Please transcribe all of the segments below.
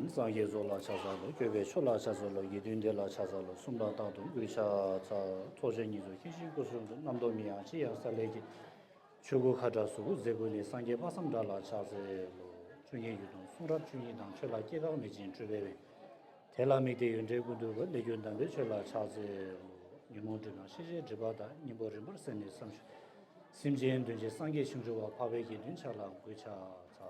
상계 조라 차자로 교배 초라 차자로 이든데라 차자로 숨바 다도 의샤 자 토전이도 희신고스름도 남도미야 지야 살레기 주국하자수 제군이 상계 파삼달라 차자로 중에 유동 수랍 중이당 철라 깨가 매진 주베베 텔라미데 연제구도 레견단데 철라 차자로 유모드나 시제 지바다 니보르 버스네 삼 심지엔 된제 상계 신조와 파베기는 차라 고차 자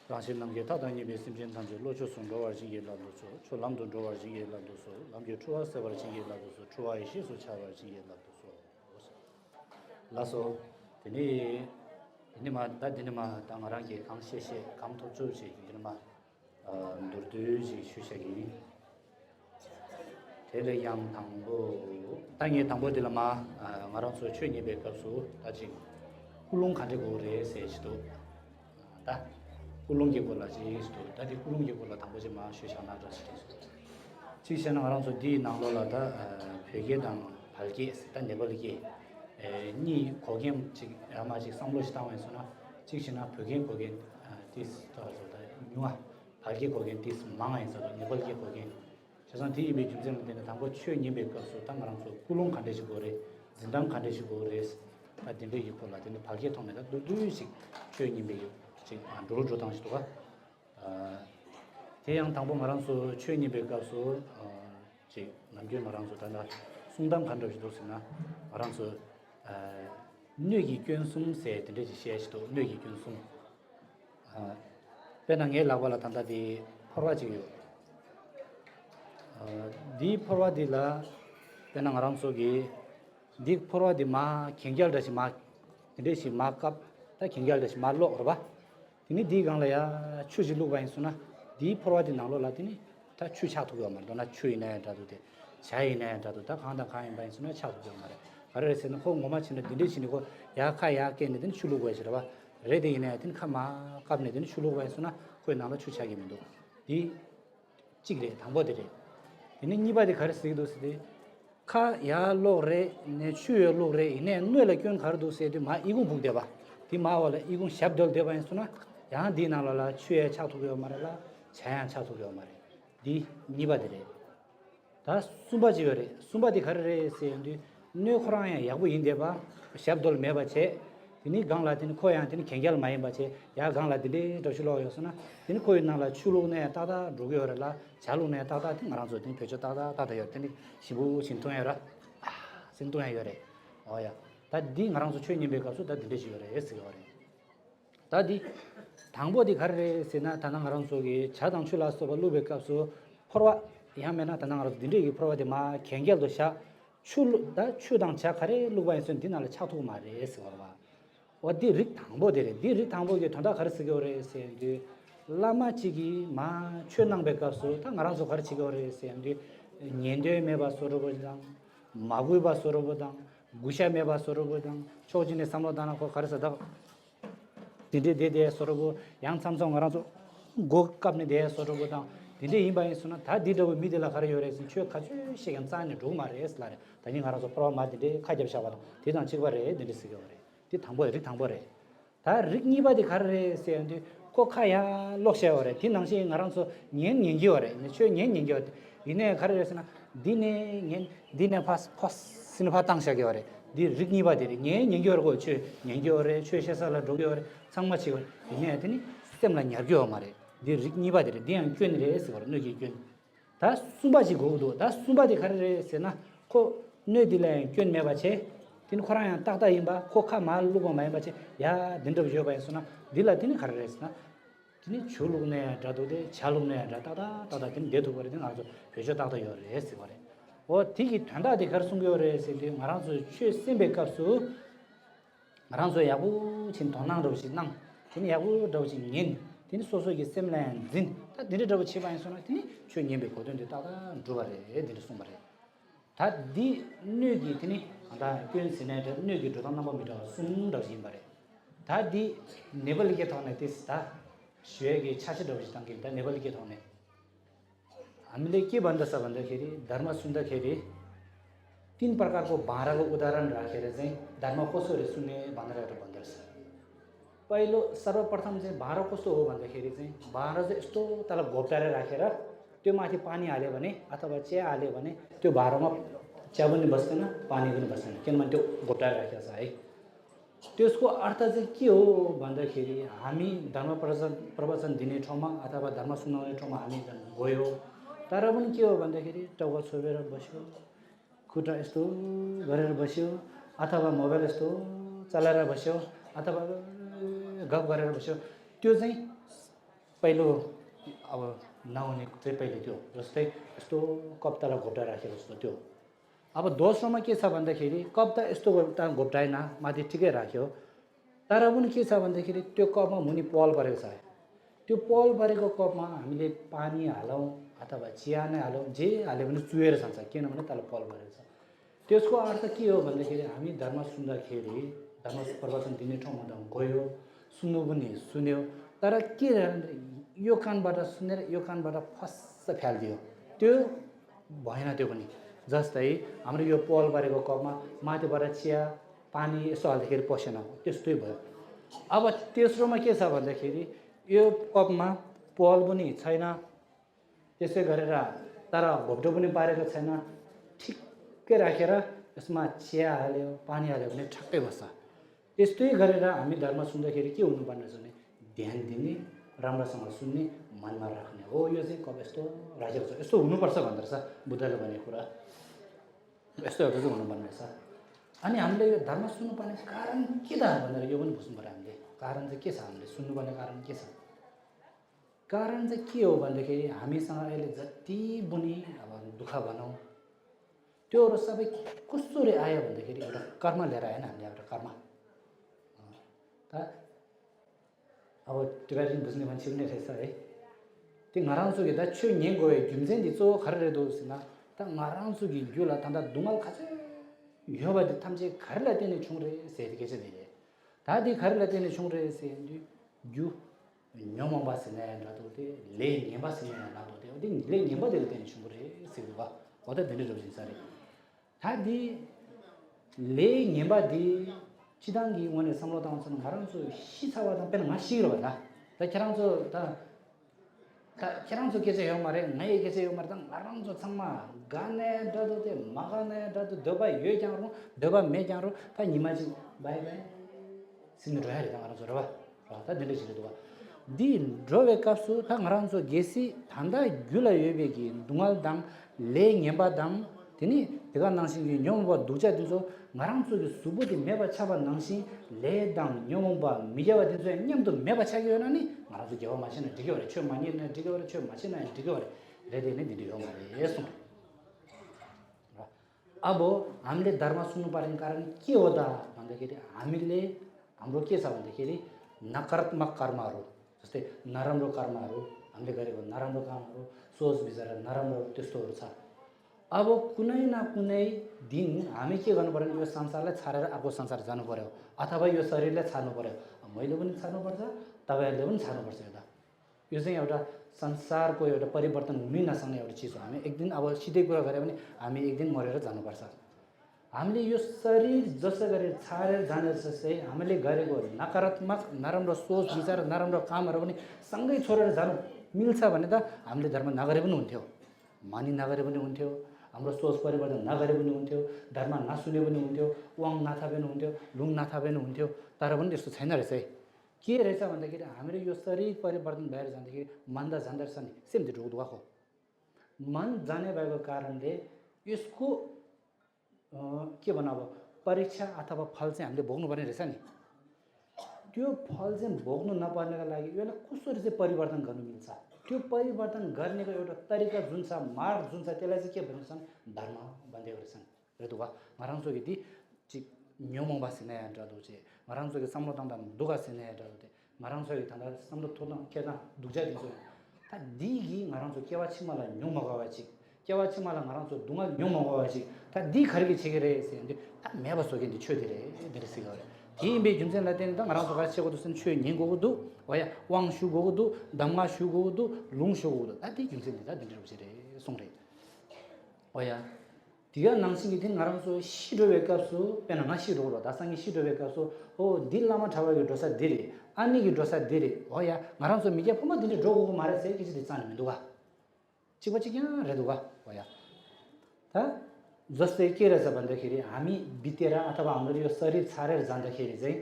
당신 남게 다단이 베심진 단지 로초송 로와지게 라도소 초람돈 로와지게 라도소 남게 추와서 버지게 라도소 추와이 시수 차와지게 라도소 라소 데니 이니마 다디니마 당아랑게 강셰셰 감토조지 이니마 누르드지 슈셰기 대레양 당보 땅에 당보들마 마랑소 최니베 값수 다지 꿀롱 가지고 레세시도 다 꿀롱게 골라지 스도 다디 꿀롱게 골라 당보지 마 슈샤나다 시도 지시는 알아서 디 나로라다 회계당 발기 단 네벌기 니 고겜 지 아마지 상로시 당에서나 지시나 벽엔 고겐 디스 더서다 뉴아 발기 고겐 디스 망아에서 네벌기 고겐 저선 디 이미 좀좀 되는 당보 최니베 값수 당가랑서 꿀롱 간대시고 그래 진당 간대시고 그래 아딘데 이콜라 딘데 발기 통해서 두두식 최니베 지 안도로 당시도가 대양 당보 말한서 최니베 값수 지 남겨 말한서 다나 숭당 간다시도 쓰나 말한서 뇌기 견숨세 딘데 지시에시도 뇌기 견숨 배낭에 라발라 단다디 퍼와지요 디 퍼와디라 배낭 아랑속이 디 퍼와디 마 경결다시 마 딘데시 마캅 다 경결다시 말로 어봐 디니 디 강라야 추질로 바인수나 디 퍼와디 나로 라디니 다 추차토가 말도 나 추이네 다도데 자이네 다도 다 강다 강인 바인수나 차토가 말해 가르에서는 홍 뭐마치는 딘데시니고 야카야 깼는데 출루고 해서봐 레데이네 딘 카마 깝네든 출루고 해서나 거기 나로 추차기면도 디 찌그레 당보들이 디니 니바디 가르스기도 쓰데 카야 로레 네 추여 로레 이네 뇌레 견 가르도세데 마 이군 북대봐 디 마월레 이군 샵돌 대바인수나 야 디나라라 추에 차토고 말라 자양 차토고 말해 디 니바들이 다 숨바지거래 숨바디 가르레세인데 뇌코랑에 야부 인데바 샵돌 메바체 디니 강라디니 코양디니 갱결 많이 바체 야 강라디니 도실로였으나 디니 코이나라 추로네 따다 로겨라 잘로네 따다 팅라서 디니 표저 따다 따다였더니 시부 신통해라 신통해요래 어야 다디 나랑서 최니베 가서 다 디데시거래 에스거래 다디 당보디 가르레세나 다낭랑 속에 자당 출라서 루베값수 퍼와 야메나 다낭랑 딘데기 퍼와데 마 갱결도샤 출다 추당 자카레 루바인선 디나를 차토 말에 에스거와 어디 릭 당보데레 디릭 당보게 돈다 가르스거래세 이제 라마치기 마 최낭백값수 다 나랑서 가르치거래세 년도에 매바 소로보당 마구이바 소로보당 구샤 매바 소로보당 초진의 삼로다나고 가르서다 디데데데 소로고 양삼성 알아서 고값네 대 소로보당 디데 임바인스나 다 디더고 미들라 가려요래서 최 가주 시간 쌓는 로마레스라래 다니 알아서 프로마디데 카잡샤바도 디단 치바레 디리스거래 디 당보래 당보래 다 릭니바디 가르레세인데 코카야 록셔래 디낭시 알아서 년년기어래 최 년년기어 이네 가르레스나 디네 년 디네 파스 스는 파당샤겨래 디 릭니바디 년년기어고 최 년기어래 최셔살라 로겨래 상마치고 이네 했더니 시스템라 냐겨 말해 디 릭니바디 디안 꾼레스 거는 너기 꾼다 숨바지고도 다 숨바디 가르레세나 코 뇌딜레 꾼 메바체 딘 코라야 딱다 임바 코카 말루고 마이바체 야 딘도 줘봐서나 딜라 딘 가르레스나 딘이 줄루네 다도데 잘루네 다다다 다다 딘 데도 거든 아주 배저 다다 요레스 거래 디기 단다디 가르송교레스 디 마랑서 최 심베값수 마랑서 야부 진 돈낭도시 낭 딘 야부 도시 닌 딘 소소기 셈란 딘다 딘이 더 치바인소나 딘이 최 님베 거든데 다다 두바레 딘 숨바레 다디 뇌기 딘이 다 괜스네데 뇌기 도당 넘어미다 숨더지 말에 다디 네벌게 더네 디스다 쉐게 차시더지 당긴다 네벌게 더네 हामीले के भन्दछ भन्दाखेरि धर्म सुन्दाखेरि तीन प्रकारको भाँडाको उदाहरण राखेर चाहिँ धर्म कसरी सुन्ने भनेर भन्दछ पहिलो सर्वप्रथम चाहिँ भाँडो कस्तो हो भन्दाखेरि चाहिँ भाँडो चाहिँ यस्तो तल घोप्टाएर राखेर त्यो माथि पानी हाल्यो भने अथवा चिया हाल्यो भने त्यो भाँडोमा चिया पनि बस्दैन पानी पनि बस्दैन किनभने त्यो घोप्टाएर राखेको छ है त्यसको अर्थ चाहिँ के हो भन्दाखेरि हामी धर्म प्रवचन दिने ठाउँमा अथवा धर्म सुनाउने ठाउँमा हामी गयो तर पनि के हो भन्दाखेरि टाउको छोपेर बस्यो खुट्टा यस्तो गरेर बस्यो अथवा मोबाइल यस्तो चलाएर बस्यो अथवा गफ गरेर बस्यो त्यो चाहिँ पहिलो अब नहुने चाहिँ पहिले त्यो जस्तै यस्तो कप्तालाई घोप्टाएर राखेको जस्तो त्यो अब दोस्रोमा के छ भन्दाखेरि कप त यस्तो घोप्टाएन माथि ठिकै राख्यो तर पनि के छ भन्दाखेरि त्यो कपमा मुनि पल परेको छ त्यो पल परेको कपमा हामीले पानी हालौँ अथवा चिया नै हालौँ जे हाल्यो भने चुहेर जान्छ किनभने तल पल परेको छ त्यसको अर्थ के हो भन्दाखेरि हामी धर्म सुन्दाखेरि धर्म प्रवचन दिने ठाउँमा त गयो सुन्नु पनि सुन्यो तर के यो कानबाट सुनेर यो कानबाट फस्स फ्यालिदियो त्यो भएन त्यो पनि जस्तै हाम्रो यो पल परेको कपमा माथिबाट चिया पानी यसो हाल्दाखेरि पसेन त्यस्तै भयो अब तेस्रोमा के छ भन्दाखेरि यो कपमा पल पनि छैन त्यसै गरेर तर घोप्टो पनि पारेको छैन ठिक्कै राखेर यसमा चिया हाल्यो पानी हाल्यो भने ठ्याक्कै बस्छ यस्तै गरेर हामी धर्म सुन्दाखेरि के हुनुपर्ने छ भने ध्यान दिने राम्रोसँग सुन्ने मनमा राख्ने हो यो चाहिँ कप यस्तो राखेको छ यस्तो हुनुपर्छ भन्दो रहेछ बुद्धले भनेको कुरा यस्तो एउटा चाहिँ हुनुपर्ने रहेछ अनि हामीले यो धर्म सुन्नुपर्ने कारण के त भनेर यो पनि बुझ्नु पऱ्यो हामीले कारण चाहिँ के छ हामीले सुन्नुपर्ने कारण के छ कारण चाहिँ के हो भन्दाखेरि हामीसँग अहिले जति पनि अब दुःख भनौँ त्योहरू सबै कसरी आयो भन्दाखेरि एउटा कर्म लिएर आएन हामीले एउटा कर्म अब टिबेटन बुझ्ने मान्छे पनि रहेछ है त्यो ngaransugi da chu nyengoe gyumzen di zo kharre do sina ta ngaransugi gyula tanda dungal khaje yoba de tamje kharla tene chungre se de geje de da di kharla tene chungre se ndi gyu nyoma basne na do de le nyeba sne na do de odi le nyeba de tene chungre se do ba oda de ne do sin sare da di le nyeba di 지단기 원에 삼로당선은 가랑수 시사와당 빼는 마시기로 가다. 다 계랑수 다 계랑수 계세요 말에 나이 계세요 말당 가랑수 참마 간에 다도데 마간에 다도 더바 여장으로 더바 매장으로 다 니마지 바이바이 신으로 해야 되는 거라서 봐. 다 들리지도 봐. 디 드로베 값수 다 가랑수 게시 단다 귤라 예베기 둥알당 레녜바당 되니 내가 당신이 뇽바 누자 두서 나랑 속에 수보디 매바 차바 당신 레당 뇽바 미자와 두서 냠도 매바 차기요나니 나라도 겨워 마시는 되게 오래 처음 많이 했네 되게 오래 처음 마시는 되게 오래 레데네 दिदियो मारे यसो अब हामीले धर्म सुन्नु पर्ने कारण के हो त भन्दाखेरि हामीले हाम्रो के छ भन्दाखेरि नकारात्मक कर्महरू जस्तै नराम्रो कर्महरू हामीले गरेको नराम्रो कामहरू सोच विचार नराम्रो त्यस्तोहरू छ अब कुनै न कुनै दिन हामी के गर्नु पर्यो यो संसारलाई छाडेर अर्को संसार जानु पर्यो अथवा यो शरीरलाई छाड्नु पर्यो मैले पनि छाड्नु पर्छ तपाईहरुले पनि छाड्नु पर्छ एउटा यो चाहिँ एउटा संसारको एउटा परिवर्तन हुनै नसक्ने एउटा चीज हो हामी एक दिन अब सिधै कुरा गरे पनि हामी एक दिन मरेर जानुपर्छ हामीले यो शरीर जसै गरी छाडेर जाने जस्तै हामीले गरेको नकारात्मक नराम्रो सोच विचार नराम्रो कामहरू पनि सँगै छोडेर जानु मिल्छ भने त हामीले धर्म नगरे पनि हुन्थ्यो मानि नगरे पनि हुन्थ्यो हाम्रो सोच परिवर्तन नगरे पनि हुन्थ्यो धर्म नसुने पनि हुन्थ्यो वाङ नाथा पनि हुन्थ्यो लुङ नाथा पनि हुन्थ्यो तर पनि त्यस्तो छैन रहेछ है के रहेछ भन्दाखेरि हाम्रो यो शरीर परिवर्तन भएर जाँदाखेरि मन त जाँदो रहेछ नि सेम ढुकढुकाको मन जाने भएको कारणले यसको के भनौँ अब परीक्षा अथवा फल चाहिँ हामीले भोग्नुपर्ने रहेछ नि त्यो फल चाहिँ भोग्नु नपर्नेको लागि यसलाई कसरी चाहिँ परिवर्तन गर्नु मिल्छ त्यो परिवर्तन गर्नेको एउटा तरिका जुन छ मार्ग जुन छ त्यसलाई चाहिँ के भन्छन् धर्म भन्दै रहेछन् रेतुवा माराङसोगी दी न्योमङ बासिने जादुचे माराङसोगी सामलो तन्दा दुगा सिने जादुते माराङसोगी तन्दा सामलो थोना केना दुजा दिन्छ ता दिगी माराङसो केवाछि मलाई न्योमङ गवाछि केवाछि मलाई माराङसो दुगा न्योमङ गवाछि ता दि खर्की छिगेरे से ता मेबा सोगी दि छोदिरे दिरसि गरे 디베 김sen 라테는 당 알아서 가르치고도 쓴 최 년고도 와야 왕슈고도 담마슈고도 룽슈고도 다디 김sen이다 들으시래 송래 와야 디가 낭싱이 된 나랑서 시도에 값수 빼나가 시도로 다상이 시도에 값수 딜라마 잡아기 도사 디리 아니기 도사 디리 어야 나랑서 미게 포마 디리 로고 말했어 기지 있잖아 누가 चिपचिक्या रेदुगा होया त जस्तै के रहेछ भन्दाखेरि हामी बितेर अथवा हाम्रो यो शरीर छाडेर जाँदाखेरि चाहिँ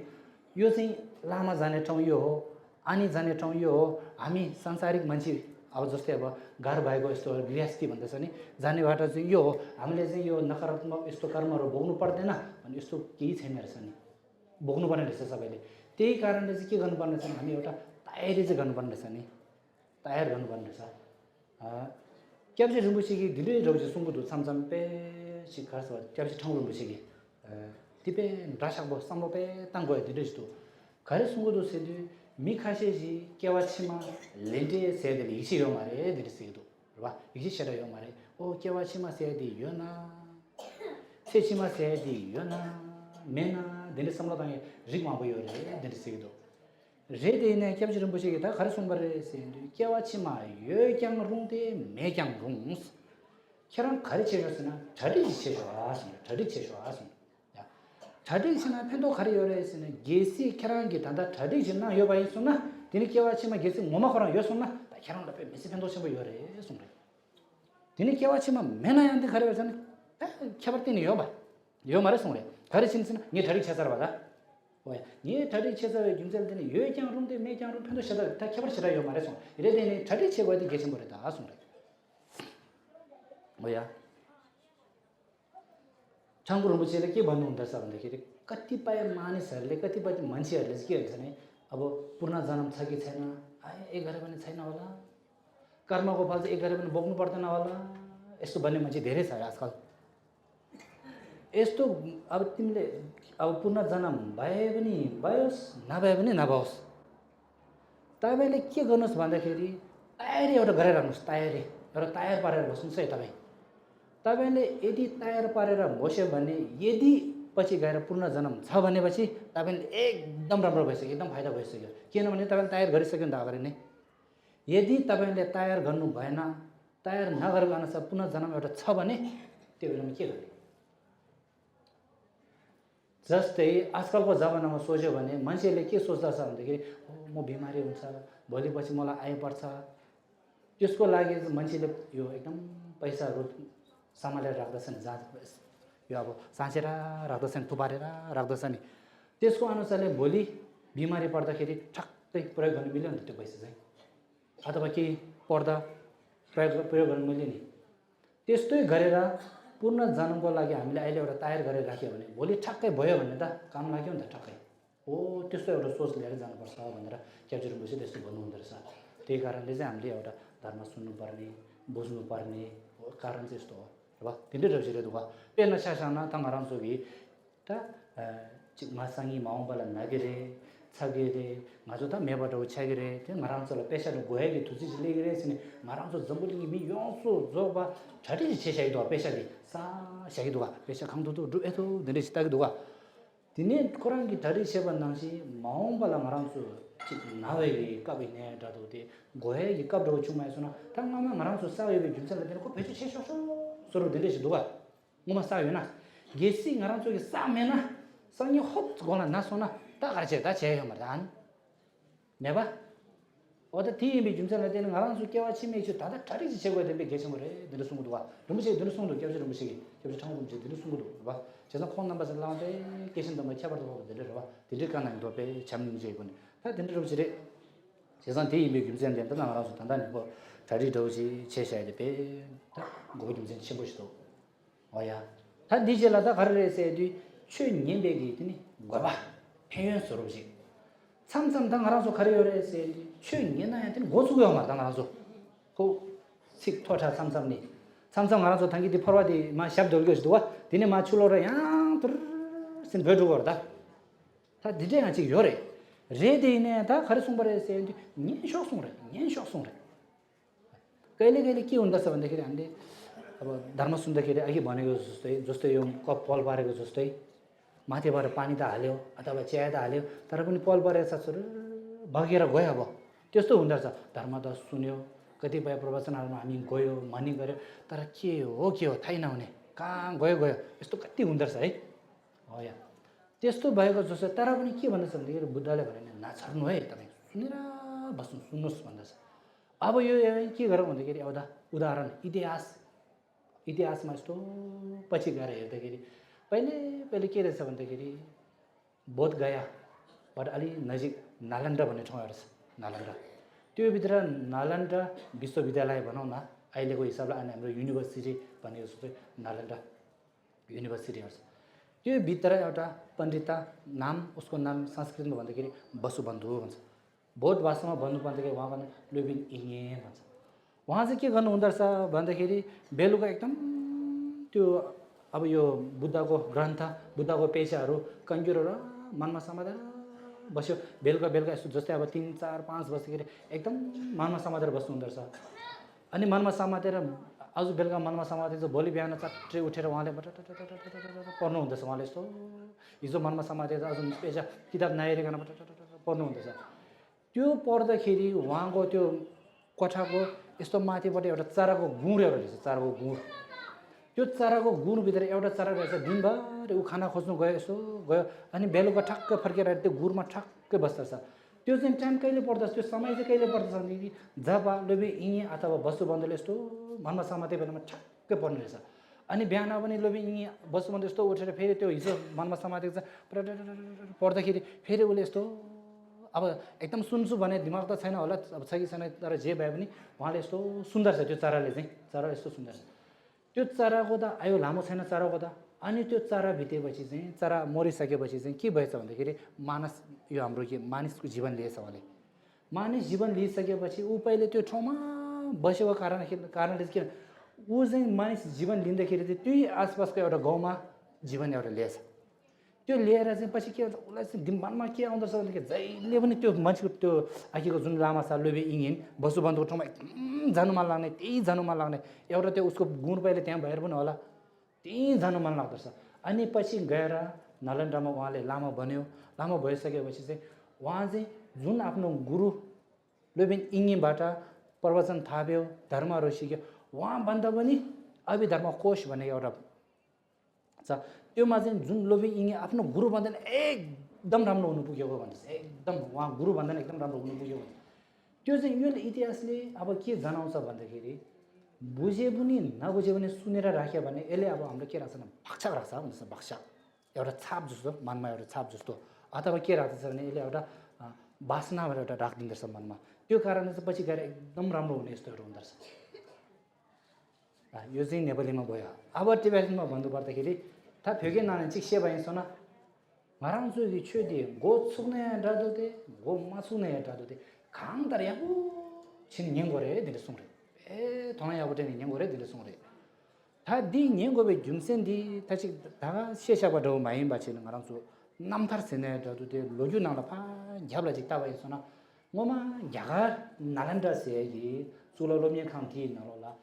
यो चाहिँ लामा जाने ठाउँ यो हो आनी जाने ठाउँ यो हो हामी सांसारिक मान्छे अब जस्तै अब गाह्रो भएको यस्तो गृहस्थी भन्दैछ नि जाने बाटो चाहिँ यो हो हामीले चाहिँ यो नकारात्मक यस्तो कर्महरू भोग्नु पर्दैन अनि यस्तो केही छैन रहेछ नि भोग्नु पर्ने रहेछ सबैले त्यही कारणले चाहिँ के गर्नुपर्ने छ हामी एउटा तयारी चाहिँ गर्नुपर्ने रहेछ नि तयार गर्नुपर्ने रहेछ क्याप्चे रुम्बुसिगी दिले रौजे सुंगुदु samsampe शिखासवा क्याप्चे ठाउँ रुम्बुसिगी तिपे रासाबो समबे तांगो दिलेस्तो खरे सुंगुदु सेदि मिखासेजी केवाछिमा लेन्टे सेदि इसियो मारे दिलेसिदु रबा इसि शरयो मारे ओ केवाछिमा सेदि योना सेचिमा सेदि योना मेना दिले समलो तांगे रिगमा बयो रे दिलेसिदु रेदेने क्याप्चे रुम्बुसिगी ता खरे सुंगबरे सेदि केवाछिमा यो क्याङ रुङते मे क्याङ रुङस खेराङ खरे चेजसना ठडी चेजवास ठडी चेजवास या ठडी सिना फेन्डो खरे योरेसने गेसी खेराङ गे दादा ठडी जिना यो बाइ सुना तिनी केवाछिमा गेसी मोमा खरा यो सुना खेराङ लपे मेसी फेन्डो छबो योरे सुना तिनी केवाछिमा मेना यान्ते खरे गर्छन खेबर्तिनी यो बा यो मारे सुने खरे सिनसिना नि ठडी छेसर बादा ओया नि ठडी छेसर जुमजल दिने यो क्याङ रुङते मे क्याङ रुङ फेन्डो छदा ता खेबर छरा यो मारे सुन रेदेने ठडी छेगोदि गेसिम बरे ता सुने ओया छाङगुरुबुचेले के भन्नु हुँदैछ भन्दाखेरि कतिपय मानिसहरूले कतिपय मान्छेहरूले चाहिँ के हुन्छ भने अब पूर्ण जन्म छ कि छैन एक गरे पनि छैन होला कर्मको फल चाहिँ एक गरे पनि बोक्नु पर्दैन होला यस्तो भन्ने मान्छे धेरै छ आजकल यस्तो अब तिमीले अब पूर्ण जन्म भए पनि भयोस् नभए पनि नभओस् तपाईले के गर्नुस् भन्दाखेरि तयारी एउटा गरेर राख्नुस् तयारी एउटा तयार पारेर बस्नुस् है तपाईले यदि तयार पारेर बस्यो भने यदि पछि गएर पूर्ण जन्म छ भनेपछि तपाईले एकदम राम्रो भइसक्यो एकदम फाइदा भइसक्यो किनभने तपाईले तयार गरिसक्यो नि त अगाडि नै यदि तपाईले तयार गर्नु भएन तयार नगरेको अनुसार पूर्ण जन्म एउटा छ भने त्यो बेलामा के गर्ने जस्तै आजकलको जमानामा सोच्यो भने मान्छेले के सोच्दछ भन्दाखेरि म बिमारी हुन्छ भोलिपछि मलाई आइपर्छ त्यसको लागि मान्छेले यो एकदम पैसाहरू सम्हालेर राख्दछन् यो अब साँचेर राख्दछन् थुपारेर राख्दछ नि त्यसको अनुसारले भोलि बिमारी पर्दाखेरि ठक्कै प्रयोग गर्न मिल्यो नि त्यो पैसा चाहिँ अथवा केही पर्दा प्रयोग गर्न मिल्यो नि त्यस्तै गरेर पूर्ण जन्मको लागि हामीले अहिले एउटा तयार गरेर राख्यो भने भोलि ठक्कै भयो भने त काम लाग्यो नि त ठक्कै हो त्यस्तो एउटा सोच लिएर जानुपर्छ भनेर क्याप्चर बुझ्यो त्यस्तो भन्नुहुँदो रहेछ त्यही कारणले चाहिँ हामीले एउटा धर्म सुन्नुपर्ने बुझ्नुपर्ने हो कारण चाहिँ यस्तो हो र तिनले रजिरे दुवा पेन सासाना तंगाराम सोगी त मासाङी माउबला नगरे छगेरे माजो त मेबाट उछागेरे त्यो मारामसला पेशाले गोहेगी थुची लेगेरे सिने मारामसो जम्बुलिङी मि योसो जोबा छटी छेसाइ दो पेशाले सा साइ दुवा पेशा खंदु दु एतो दिने सिताग दुवा दिने कोरांगी धरी सेवन नासी माउबला मारामसो नावेगी कबिने दादोते गोहेगी कबडो चुमाइ सुना तंगामा मारामसो सावेबे जुनसले दिने को पेशा छेसो सुरु दिले दुवा मुमा सावेना गेसी मारामसो के सामेना सँगै होप गोला नासोना तागाचे ता छेयो मर्दान नेबा ओदा तिमी जुमसले then ngaransu kewachi mechu tada tari chego de be gesimo re dilu sungu duwa rumse dilu sungu kewachi rumse ge kewachi tang rumse dilu sungu du ba 제가 콘 넘버 살라운데 계신도 뭐 차버도 보고 들으러 봐 들을 가는 도 배 잡는 제 이번에 다 들으러 지래 제가 대이 몇 김선 된다 나가서 단단히 뭐 다리 도지 제셔야 돼 고기 좀 쳐보시도 와야 다 디젤라다 가르레세디 최년백이 있더니 뭐봐 평연스럽지 삼삼당 알아서 가려요래세디 최년나한테는 고수고요 말당 알아서 그 식토차 삼삼니 삼성 알아서 당기디 퍼와디 마 샵 돌겨지도 와 디네 마출로라 양 신 베도 거다 다 디제 아직 요래 레데네 다 가르송바레세디 년쇼송래 कहिले के हुँदछ भन्दाखेरि हामीले अब धर्म सुन्दाखेरि अघि भनेको जस्तै यो कप पल पारेको जस्तै माथिबाट पानी त हाल्यो अथवा चिया त हाल्यो तर पनि पल परेछ बगेर गयो अब त्यस्तो हुँदछ धर्म त सुन्यो कतिपय प्रवचनहरुमा हामी गयो मनी गर्यो तर के हो थाहै नहुने कहाँ गयो गयो यस्तो कति हुँदो रहेछ है हो या त्यस्तो भएको जस्तो तर पनि के भन्दैछ भन्दाखेरि बुद्धले भने नछाड्नु है तपाईँ सुनेर बस्नु सुन्नुहोस् भन्दछ अब यो के गरौँ भन्दाखेरि एउटा उदाहरण इतिहासमा यस्तो पछि गएर हेर्दाखेरि पहिले के रहेछ भन्दाखेरि बोधगयाबाट अलि नजिक नालन्दा भन्ने ठाउँ एउटा छ नालन्दा त्योभित्र नालन्दा विश्वविद्यालय भनौँ न अहिलेको हिसाबले अनि हाम्रो युनिभर्सिटी भनेको जस्तो नालन्दा युनिभर्सिटीहरू छ त्यो भित्र एउटा पण्डिता नाम उसको नाम संस्कृतमा भन्दाखेरि वसुबन्धु भन्छ बौद्ध भाषामा भन्नु पर्दाखेरि उहाँको नाम लुबिन इङे भन्छ उहाँ चाहिँ के गर्नु हुँदो रहेछ भन्दाखेरि बेलुका एकदम त्यो अब यो बुद्धको ग्रन्थ बुद्धको पेशाहरू कन्जुरेर मनमा समातेर बस्यो बेलुका यस्तो जस्तै अब 3, 4, 5 बजेदेखि एकदम मनमा समातेर बस्नु हुँदो रहेछ अनि मनमा समातेर आज बेलुका मनमा समातेर भोलि बिहान चाट्टै उठेर उहाँले पढ्नु हुँदैछ उहाँले यस्तो हिजो मनमा समातेर आज पेजा किताब नहेरिकन पढ्नु हुँदैछ त्यो पढ्दाखेरि उहाँको त्यो कोठाको यस्तो माथिबाट एउटा चराको गुँड एउटा रहेछ चराको गुँड त्यो चराको गुँडभित्र एउटा चरा रहेछ दिनभरि ऊ खाना खोज्नु गयो यसो गयो अनि बेलुका ठक्क फर्केर त्यो गुँडमा ठक्कै बस्दछ त्यो चाहिँ टाइम कहिले पर्दछ त्यो समय चाहिँ कहिले पर्दछ भनेदेखि जब लोबी इङे अथवा वसुबन्धुले यस्तो मनमा समाते बेलामा ठक्कै पर्ने रहेछ अनि बिहान पनि लोबी इङे वसुबन्धु यस्तो उठेर फेरि त्यो हिजो मनमा समातेको छ पढ्दाखेरि फेरि उसले यस्तो अब एकदम सुन्छु भने दिमाग त छैन होला अब छ कि छैन तर जे भए पनि उहाँले यस्तो सुन्दर छ त्यो चराले चाहिँ चरा यस्तो सुन्दर छ त्यो चराको त आयो लामो छैन चराको त अनि त्यो चरा बितेपछि चाहिँ चरा मरिसकेपछि चाहिँ के भएछ भन्दाखेरि यो हाम्रो के मानिसको जीवन लिएछ उहाँले मानिस जीवन लिइसकेपछि ऊ पहिले त्यो ठाउँमा बसेको कारणले के ऊ चाहिँ मानिस जीवन लिँदाखेरि चाहिँ त्यही आसपासको एउटा गाउँमा जीवन एउटा लिएछ त्यो लिएर चाहिँ पछि के हुन्छ उसलाई चाहिँ दिमागमा के आउँदछ भन्दाखेरि जहिले पनि त्यो मान्छेको त्यो आखिको जुन लामा छ लोबी इङेन वसुबन्धुको ठाउँमा एकदम जानु मन लाग्ने त्यही जानु मन लाग्ने एउटा त्यो उसको गुण पहिले त्यहाँ भएर पनि होला त्यहीँ जानु मन लाग्दछ अनि पछि गएर नालन्दामा उहाँले लामा बन्यो लामा भइसकेपछि चाहिँ उहाँ चाहिँ जुन आफ्नो गुरु लोबी इङेबाट प्रवचन थाप्यो धर्महरू सिक्यो उहाँभन्दा पनि अभिधर्म कोश भन्ने एउटा छ त्योमा चाहिँ जुन लोबी इङे आफ्नो गुरुभन्दा एकदम राम्रो हुनु पुगेको भन्छ एकदम उहाँ गुरुभन्दा एकदम राम्रो हुनु पुग्यो भन्छ त्यो चाहिँ यो इतिहासले अब के जनाउँछ भन्दाखेरि बुझे पनि नबुझे पनि सुनेर राख्यो भने यसले अब हाम्रो के राख्छ भक्षक राख्छ भन्छ भक्षक एउटा छाप जस्तो मनमा एउटा छाप जस्तो अथवा के राख्दछ भने यसले एउटा वासनाबाट एउटा राखिदिँदछ मनमा त्यो कारणले चाहिँ पछि गएर एकदम राम्रो हुने यस्तोहरू हुँदछ यो चाहिँ नेपालीमा भयो अब टिबेटनमा भन्नुपर्दाखेरि 다 벽에 나는 직시해봐야겠어나 말한 소리 최대 고속내 라도데 고마속내 라도데 강다리야 친 년거래 들었으므로 에 동아야고 되는 년거래 들었으므로 다디 년거에 중센디 다시 다가 시샤바도 많이 받치는 거랑 소 남타르세네 라도데 로주나라 파 잡라직 따봐야겠어나 뭐마 야가 나란다세기 솔로로미에 칸티 나로라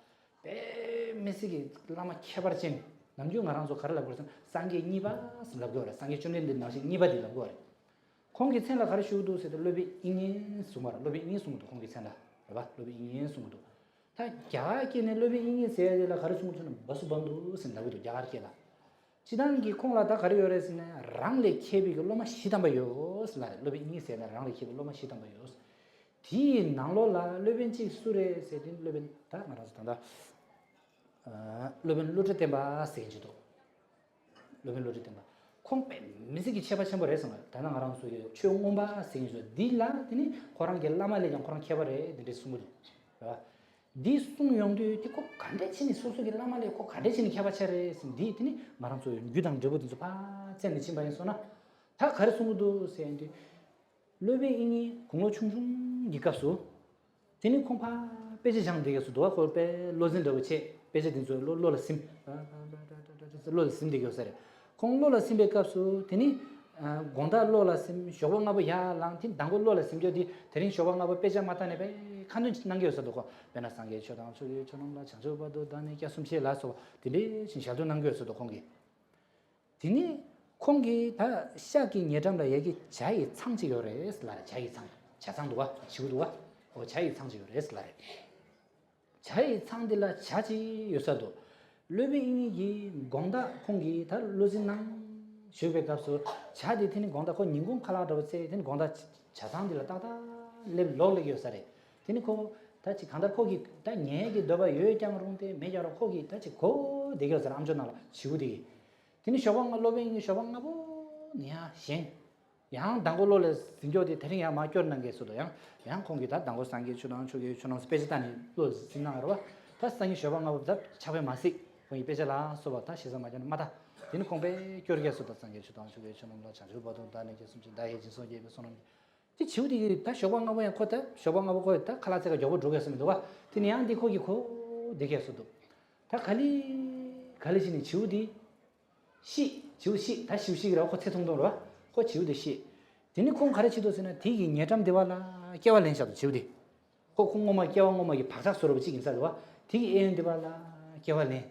에 메시기 라마 켜버진 남주 나랑서 가르라 그래서 상게 니바 슬라고라 상게 촌인데 나시 니바디 라고라 공기 생라 가르슈도 세도 로비 잉인 수마라 로비 잉인 수무도 공기 생라 봐 로비 잉인 수무도 다 야기네 로비 잉인 세야라 가르슈무는 버스번도 생다고도 야르게라 지단기 콩라다 가르요레스네 랑레 케비가 로마 시담바요 슬라 로비 잉인 세야라 랑레 케비 로마 시담바요 디 나로라 로빈치 수레 세딘 로빈 다 말아서 단다 로빈 루트템바 세지도 로빈 루트템바 콩페 미스기 쳬바쳬버레서 다나 가랑 소리 최옹om바 세지도 딜라 디니 코랑 겔라마레 장 코랑 쳬버레 디데 숨을 디 숨용도 티코 간데치니 소소기 라마레 코 간데치니 쳬바쳬레 디 디니 마랑 소리 유당 저거도 봐 쳬니 침바인소나 다 가르숨도 세인데 로빈 이니 공로 충충 니값소 디니 콩파 빼지 장 되겠어 도와 콜페 로진도 체 베제딘 조 로라 심 로라 심 되겠어요 공로라 심 백값수 되니 gonda lola sim shobanga ba ya langtin dangol lola sim jodi terin shobanga ba peja matane be kanun nangeyoso do ko bena sange chodang churi chonongla chanjo bado dane kya sumche laso dili 신샤도 nangeyoso do kongi dini kongi 다 시작이 예담라 얘기 자이 창지요래스라 자이 창 자상도가 지구도가 자이 창지요래스라 자이 창딜라 자지 요사도 르베잉이 공다 공기 다 로진낭 슈베 값수 차디 되는 공다 거 인공 칼라도 세 되는 공다 자상들 따다 레 로르기요 사레 되는 거 다치 간다 거기 다 녀게 너바 요장으로인데 매자로 거기 다치 고 되게서 암전나라 지구디 되는 쇼방 로베잉이 쇼방 나보 냐 신 양 당고로를 진조디 대ring야 마겨는 게 있어도 양 공기다 당고 상기 주는 쪽에 주는 스페이스단이 또 진나로 다 상기 쇼방하고다 차베 마시 거기 빼자라 소바타 시선 맞는 마다 되는 공배 교르게서도 상기 주던 쪽에 주는 거 자주 보던 다는 게 숨지 나의 진소제 손은 이 지우디 다 쇼방하고 양 코다 쇼방하고 거다 칼라세가 저거 주겠습니다 와 되는 양디 거기 고 되게서도 다 갈리시니 지우디 지우시 다 지우시라고 호체 통도로 와 그 지우디 시 되는 공 가르치도서는 되게 예점 되발라 깨발렌샤도 지우디 그 공모마 깨왕모마 이 박사스러워 지긴 살와 되게 애는 되발라 깨발렌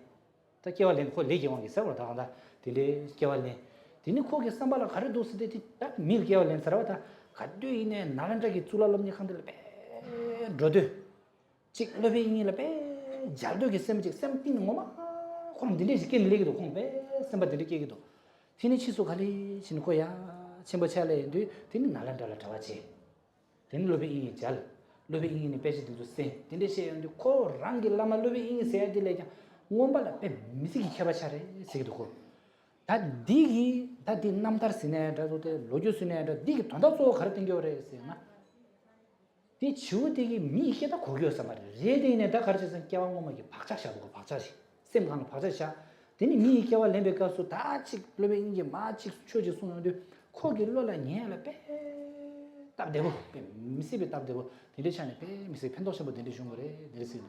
다 깨발렌 그 레기왕이 싸우러 다간다 되게 깨발렌 되는 거기 삼발라 가르도스데 딱 밀 깨발렌 살아다 가드이네 나란자기 줄 알람니 칸들 베 로드 직 러빙이라 베 잘도게 셈직 셈띵 뭐마 그럼 들리지 게 레기도 공베 셈바 들리게기도 피니치소 갈리 진코야 쳔버차레인데 되는 나란달라 타와지 되는 로베잉이 잘 로베잉이 페이지도 세 된데시 근데 코 랑기 라마 로베잉이 세야딜레자 몬발라 페 미시기 캬바차레 세기도고 다 디기 다 딘남다르스네 다도데 로주스네 디기 돈다소 가르땡겨레세나 디 주디기 미케다 고교사 말이야 레데이네 다 가르쳐서 깨왕고마기 박자샤고 박자시 셈강 박자샤 되니 미케와 렘베가서 다치 로베잉이 마치 추지 손는데 코길로라 녀라 빼 답되고 미시비 답되고 디레찬에 빼 미시 펜도셔버 디레준 거래 내리스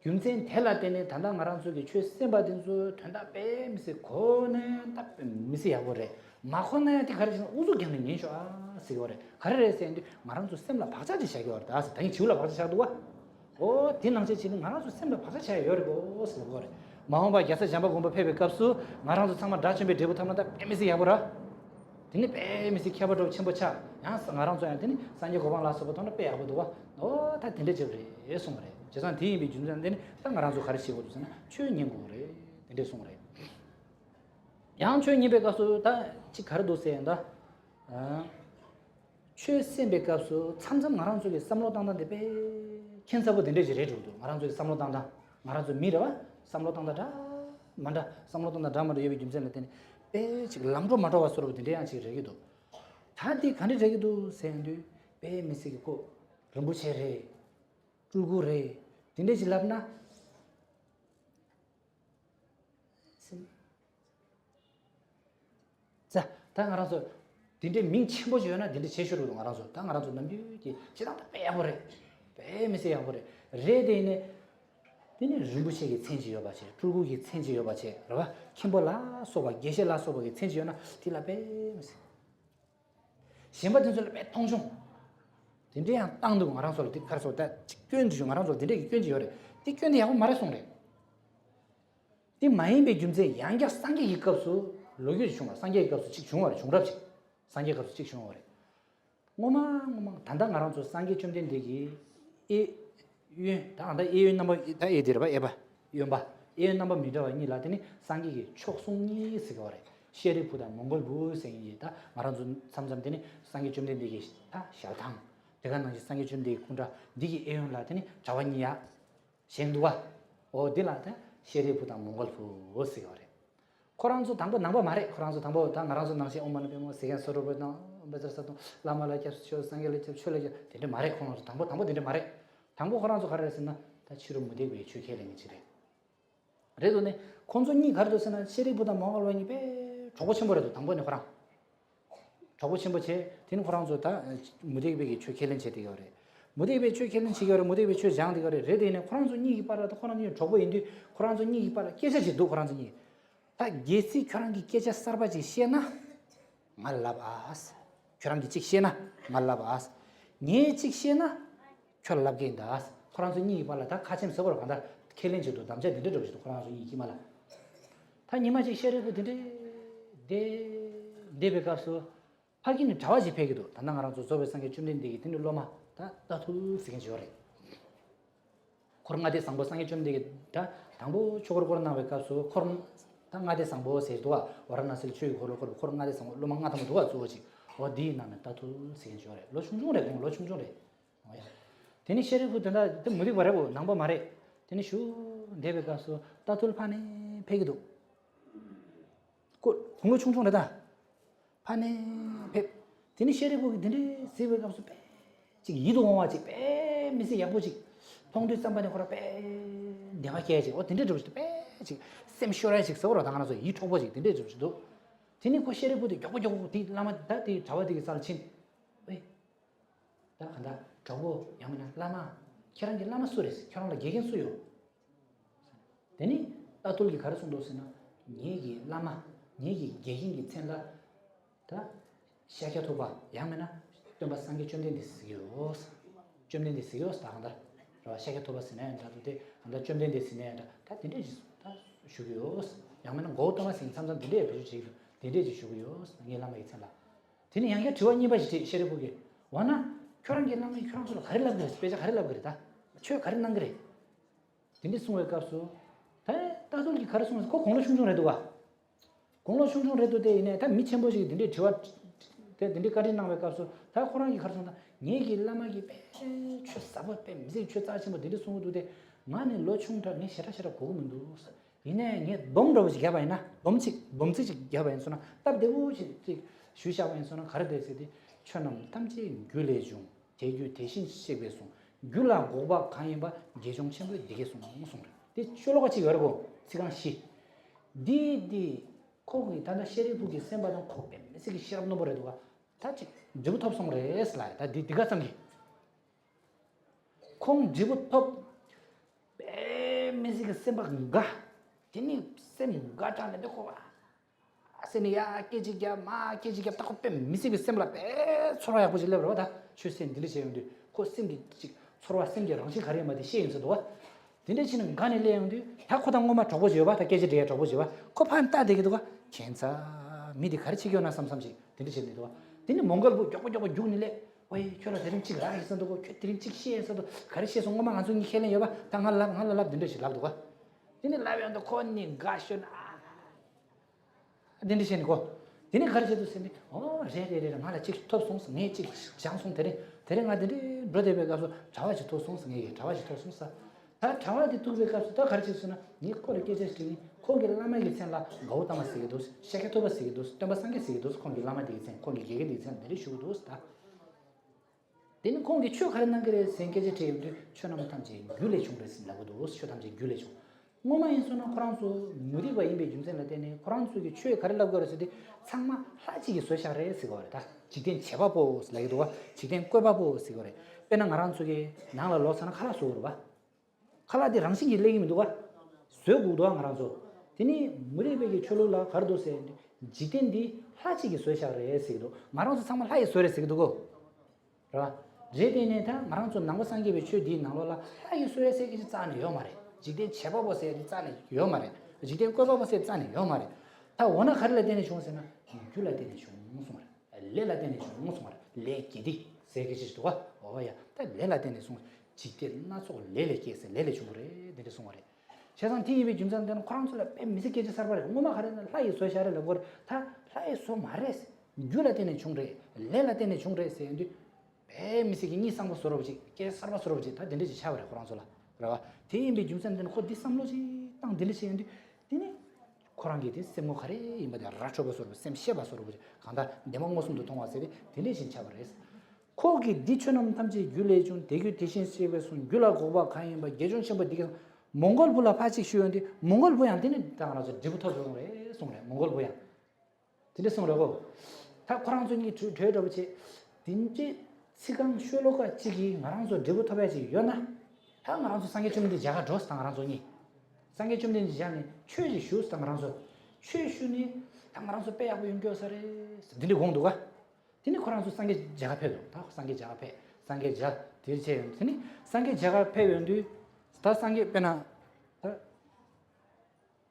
균센 텔라 때네 단단 말한 속에 최세 받은 수 된다 빼 미시 고네 답 미시 야고래 마코네한테 가르치는 우주경는 년쇼 아 시고래 가르레스인데 말한 수 셈라 바자지 시작이 왔다 당연히 지울라 바자 시작도 와오 딘랑제 지는 말한 수 셈라 바자 시작이 열고 시고래 마음바 야사 잠바 공부 패배 값수 말한 수 상마 다침베 데부타만다 빼미시 야고라 되니 빼미시 캬버도 첨보차 양 나랑 줘야되니 산지 고방라서부터는 빼야고도 와너다 된대저래 예송그래 재산 대입이 준다는데 상가랑서 가르치고 주잖아 최연구래 된대송그래 양 최연입에 가서 다 가르도세한다 최선배 값수 참참 나랑 쪽에 삼로 당단데 빼 캔서버 된대저래 줘도 나랑 쪽에 삼로 당다 나랑 쪽 미려와 삼로 당다다 만다 삼로 당다 담으로 예비 좀 전에 빼 지금 람로 마도 와서로 된대야 지금 저기도 다디 간에 저기도 세는데 빼 미스기고 럼부체래 뚫고래 된대 질랍나 자 당 알아서 된대 민 침보지요나 된대 제시로도 알아서 당 알아서 남비기 지나다 빼야버래 빼 미세야 버래 레데네 되네 rumbushege cen지요 바체 불고기 cen지요 바체 알아 킴볼라 소바 게실라 소바게 cen지요나 딜라베 심바든줄 빼 통중 된대야 땅도 말아서 가서 다 직견 중 말아서 된대 견지요래 직견이 하고 말했송래 이 마인베 줌제 양겨 상게 이급수 로규 중마 상게 이급수 직 중화래 중랍지 상게 이급수 직 중화래 뭐마 단단 말아서 상게 좀 된대기 이 예, 다한다 이 넘버 다 얘들어 봐. 해봐. 이건 봐. 이 넘버 미더 니 라더니 상기기 촉송이 쓰거래. 셰리프다 몽골 부생이다. 말한 삼삼 되니 상기 좀 된 되게 다 샤탕. 내가 너지 상기 좀 되게 군다. 니기 에온 라더니 자원이야. 생두가 어디라다 셰리프다 몽골 부생이거래. 코란조 당보 남보 말해. 코란조 당보 다 나라조 나시 엄마는 배모 세겐 서로버나 베저서도 라마라케 쇼 상gel레 쇼레게 되게 말해 코란조 당보 되게 말해. 당보 거란서 가르쳤으나 다 치료 무대 위에 주케는 지래. 그래도네 콘존이 가르쳤으나 시리보다 몽골원이 배 조고침보래도 당보네 거랑. 조고침보체 되는 거랑서 다 무대 위에 주케는 제대가 그래. 무대 위에 주케는 지겨래 무대 위에 주 장대 그래. 레데네 거랑존이 이빠라도 거랑이 조고인데 거랑존이 이빠라 깨져지도 거랑존이. 다 예시 거랑기 깨져 살바지 시에나 말라바스. 거랑기 찍시에나 말라바스. 니 찍시에나 켤랍게인다. 코란소 니 발라다 가침 서버로 간다. 켈린지도 남자 들들어도 코란소 이 기말라. 다 니마지 셔르고 데베가서 하기는 자와지 배기도 단당하랑서 저베상게 준된데기 드는 로마 다 둘스긴 줘래. 코로나대 상보 상에 좀 되겠다. 당보 쪽으로 코로나 외가수 코로나 당가대 상보 세도와 와라나스 추이 코로나대 상보 로망가 담도 도와 주어지. 어디 나는 따도 세줘래. 로충중래. 어야. 되니 셰리프 된다. 또 무디 말하고 남보 말해. 되니 슈 내배 가서 따돌 판에 배기도. 그 공로 충중래다. 판에 배 되니 셰리프 되니 세배 가서 배. 지금 이동화지 빼 미세 야보지. 통도 쌈반에 거라 빼 내가 해야지. 근데 저기도 빼 지금 샘 쇼라식 서로 당하나서 이 초보지. 근데 저기도 되니 그 셰리프도 요거 뒤 라마 다디 잡아되게 살친. 왜? 나 간다. 저거 양면 라마 계란게 라마 소리스. 계란라 개겐 수요. 되니 따돌기 가르송도스나 얘기 라마 얘기 개긴기 챈라 다 시작해 봐. 양면아 좀 봤은 게 좀된 됐어요. 좀된 됐어요. 다 한다. 저 시작해 봤으네. 다들 한다 좀된 됐으네. 다 되지. 다 쉬고요. 양면은 고도만 생산전 되게 비주지. 되지 쉬고요. 얘라마 있잖아. 되니 양게 좋아니 봐지 시를 보게. 와나 결혼 결람이 결혼으로 가릴라 그래. 스페자 가릴라 그래다. 최 가린난 그래. 되니 숨을 값수. 다 따돌기 가르치면서 꼭 공로 충전해도 가. 공로 충전해도 돼. 이네 다 미친 보지. 근데 저와 근데 가린난 왜 값수. 다 호랑이 가르친다. 얘기 라마기 빼 최사버 빼 미세 최짜지 뭐 되리 숨도 돼. 만에 로충다 네 싫어싫어 고문도. 이네 네 bom러지 개바이나. 범칙 개바인소나. 답대부지 슈샤바인소나 가르데세디. 천남 탐지 귤레중. 대규 대신 시백에서 귤라 고바 강이바 계정 첨부 되겠소. 무슨 이 쇼로같이 열고 시간시 디디 거기 다나 셰리프기 셈바던 코페 메시기 시럽 노버레도가 다치 지부터 성을 했을라 다 디가 삼기 콩 지부터 빼 메시기 셈바가 디니 셈가 자네 되고 아세니야 깨지게 마 깨지게 딱 빼 메시기 셈라 빼 소라야 보질래 그러다 출신 들으세요인데 그 셈기 소라 셈기랑 시 가리마디 시인서도 근데지는 간에 내용도 다 코당고만 줘보지요 봐. 다 깨지리야 줘보지요 봐. 코판 따되기도가 괜찮아. 미리 가르치기나 삼삼씩 들으시는데도 근데 뭔가를 뭐 조금 죽는래 왜 저라 드림 찍으라 했어도 드림 찍 시에서도 가르치에서 온것만 안 송이 캐는 여봐. 당할랍 들으시 랍도가 근데 라면도 코니 가션 들으시는 거 근데 가르쳐도 쓰는데 제대로 말아 찍 톱송스 네찍 장송 대령아들이 브로데베 가서 자와지 토송스 얘기 자와지 토송스 다 자와디 투베가서 다 가르치스나 니 코를 깨졌으니 거기를 남아게 생라 가오타마스기도 샤케토바스기도 담바상게스기도 거기 남아게 생 거기 얘기도 생 내리 슈도스다 되는 거기 추 가르는 거에 생계제 제일 추나무 탐지 귤레 중랬습니다고도 슈 탐지 귤레 중 뭐마인소나 프랑스 무리가 임베 중생라 되네 프랑스기 추에 가르라고 그랬을 상마 하지기 소샤레 쓰고다 지된 제바보 슬라이도가 지된 꿰바보 쓰고래 빼는 가란 속에 나라 로사나 칼라소로 봐 칼라디 랑싱이 레기면 누가 쇠구도 안 알아서 되니 무리베기 철로라 가르도세 지텐디 하치기 소샤를 해서도 말아서 정말 하이 소리세기도 거 그러나 제데네다 말아서 남고상기 비추디 나로라 하이 소리세기 짜네요 말해 지텐 제법어세 짜네요 말해 지텐 거법어세 짜네요 말해 다 원아 가르려 되는 중에서는 줄라 되는 중 무슨 말 레라 되는 중 무슨 말 레기디 세계지도가 어야 다 레라 되는 중 지들 나서 레레케스 레레 주무래 내려 송아래 세상 TV 중산되는 코랑솔에 뺨 미세게지 살바래 엄마 가르는 라이 소샤를 넣어 다 라이 소 말레스 줄라 되는 중래 레라 되는 중래세 근데 뺨 미세기 니 상고 서러지 게 살바 서러지 다 들리지 샤워래 코랑솔라 그러가 TV 중산되는 코 디삼로지 땅 들리지 근데 되네 코랑게 디셈모 가래 이마다 라초버 서러 셈 셰바 서러지 간다 내먹 모습도 통화세리 들리지 차버레스 거기 디처럼 탐지 귤레준 대규 대신 시에서 귤라고바 가인바 예준심바 디게 몽골 불라 파지 쉬운데 몽골 보양 되는 당하나서 지부터 저래 송래 몽골 보양 들렸으므로 다 코랑존이 되어버지 딘지 시간 쉬로가 지기 말랑서 지부터 봐지 연나 다 말랑서 상게 좀 되지 자가 줬어 당하나존이 상게 좀 되지 자네 최지 쉬었어 당하나서 최슈니 당하나서 빼하고 연결서래 들리 공도가 근데 코랑수 상게 제가패도 다 상게 제가패 상게 자 들체 근데 상게 제가패 연뒤 다 상게 빼나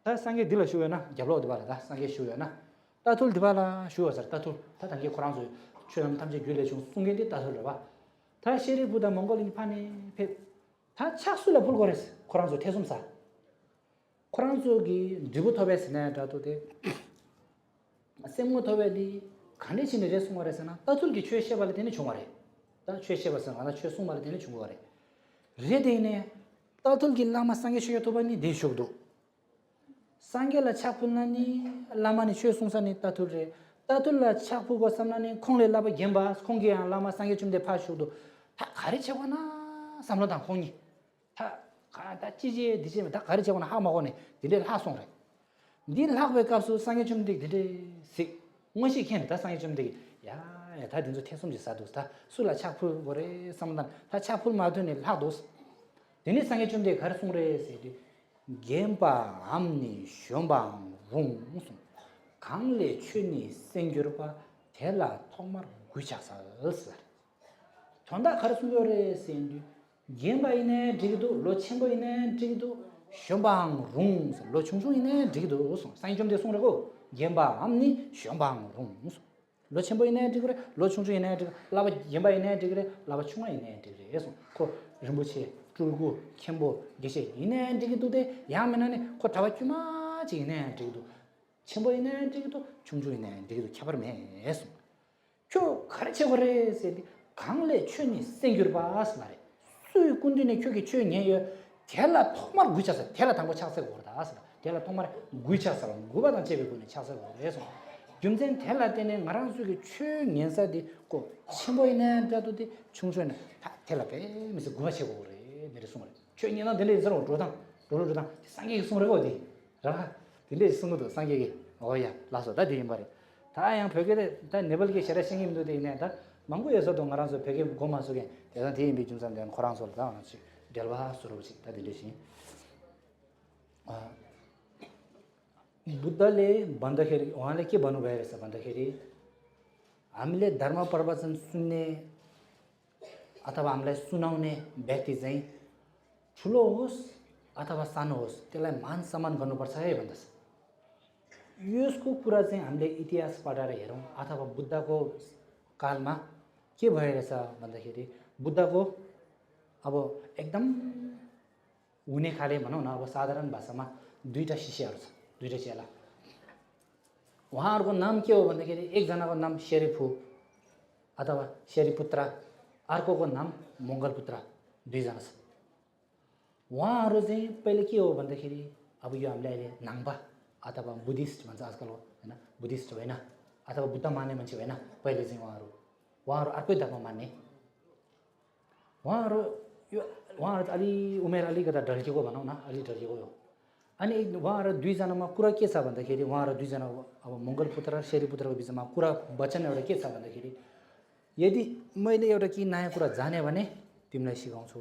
다 상게 들어 쉬어나 잡로도 봐라 상게 쉬어나 다툴 디바라 쉬어서 다툴 다 단계 코랑수 처럼 탐지 귤레 중 숭게디 다툴 봐 다시리보다 몽골인 판에 다 착수를 불거렸어. 코란소 태숨사. 코란소기 디부터베스네 다도데 세모토베디 간리신의 레송어레서나 따줄기 최셰발이 되는 중화래. 다 최셰발선 하나 최송말이 되는 중화래. 레데네 따줄기 라마 상게 쉬어도바니 대쇼도. 상게라 차푼나니 라마니 최송산이 따툴레 따툴라 차푸고 삼나니 콩레 라바 겜바 콩게야 라마 상게 좀데 파쇼도 다 가르쳐거나 삼로당 콩이 다 찌지에 디지면 다 가르쳐거나 하마고네 딜레 하송래 딜 하고 값수 상게 좀데 딜레 식 뭐시 캔 다 상게 좀데 야다 딘조 태솜지 사도스다 술라 차푸 거래 삼단 다 차푸 마드네 하도스 딜레 상게 좀데 가르송래 세디 겜바 암니 숑방 웅 강레 춘이 생겨봐 텔라 통말 구차사스 전다 가르송거래 세디 겜바이네 디기도 로침보이네 디기도 숑방 룽 로충충이네 디기도 상이 좀 대송라고 겜바 암니 숑방 룽 로침보이네 디그래 로충충이네 디 라바 겜바이네 디그래 라바 충아이네 디그래 예서 코 림보치 줄고 캠보 게시 이네 디기도데 야면ane 코 타바큐마 지네 디기도 침보이네 디기도 충충이네 디기도 캬바르메 예서 초 가르쳐 버려 세디 강레 춘이 생겨봐스 말해 수이 군디네 교기 추행해요. 텔라 통말 구이차서 텔라 당고 차서고 그러다 아서 텔라 통말 구이차서 구바단 제베군에 차서고 그래서 균전 텔라 때는 말한 수기 추행연사디 고 침보이네 자도디 충전에 다 텔라 빼면서 구마치고 그래 내려 숨을 추행연은 들리 서로 로로당 상계 숨을 어디 라 들리 숨도 상계기 어야 라서 다 되는 말이 다양 벽에 다 네벌게 셔라 생김도 돼 있네 다 망고에서도 말아서 벽에 고만 속에 대단 대인비 중산된 코란솔 나오지 델바 수로지 다들리시 बुद्धले भन्दाखेरि उहाँले के भन्नुभएको रहेछ भन्दाखेरि हामीले धर्म प्रवचन सुन्ने अथवा हामीलाई सुनाउने व्यक्ति चाहिँ ठुलो होस् अथवा सानो होस् त्यसलाई मान सम्मान गर्नुपर्छ है भन्दछ यसको कुरा चाहिँ हामीले इतिहास पढेर हेरौँ अथवा बुद्धको कालमा के भइरहेछ भन्दाखेरि बुद्धको अब एकदम हुने खाले भनौँ न अब साधारण भाषामा दुईटा शिष्यहरू छ दुईटा चेला उहाँहरूको नाम के हो भन्दाखेरि एकजनाको नाम शेरिफु अथवा शेरिपुत्र अर्कोको नाम मङ्गलपुत्र दुईजना छ उहाँहरू चाहिँ पहिले के हो भन्दाखेरि अब यो हामीले अहिले नाङ्बा अथवा बुद्धिस्ट भन्छ आजकल हैन बुद्धिस्ट होइन अथवा बुद्ध मान्ने मान्छे होइन पहिले चाहिँ उहाँहरू अर्कै धर्म मान्ने उहाँहरू अलि उमेर अलिकता ढल्केको भनौँ न अलि ढल्केको हो अनि उहाँहरू दुईजनामा कुरा के छ भन्दाखेरि उहाँहरू दुईजना अब मङ्गलपुत्र र शेरिपुत्रको बिचमा कुरा वचन एउटा के छ भन्दाखेरि यदि मैले एउटा केही नयाँ कुरा जाने भने तिमीलाई सिकाउँछु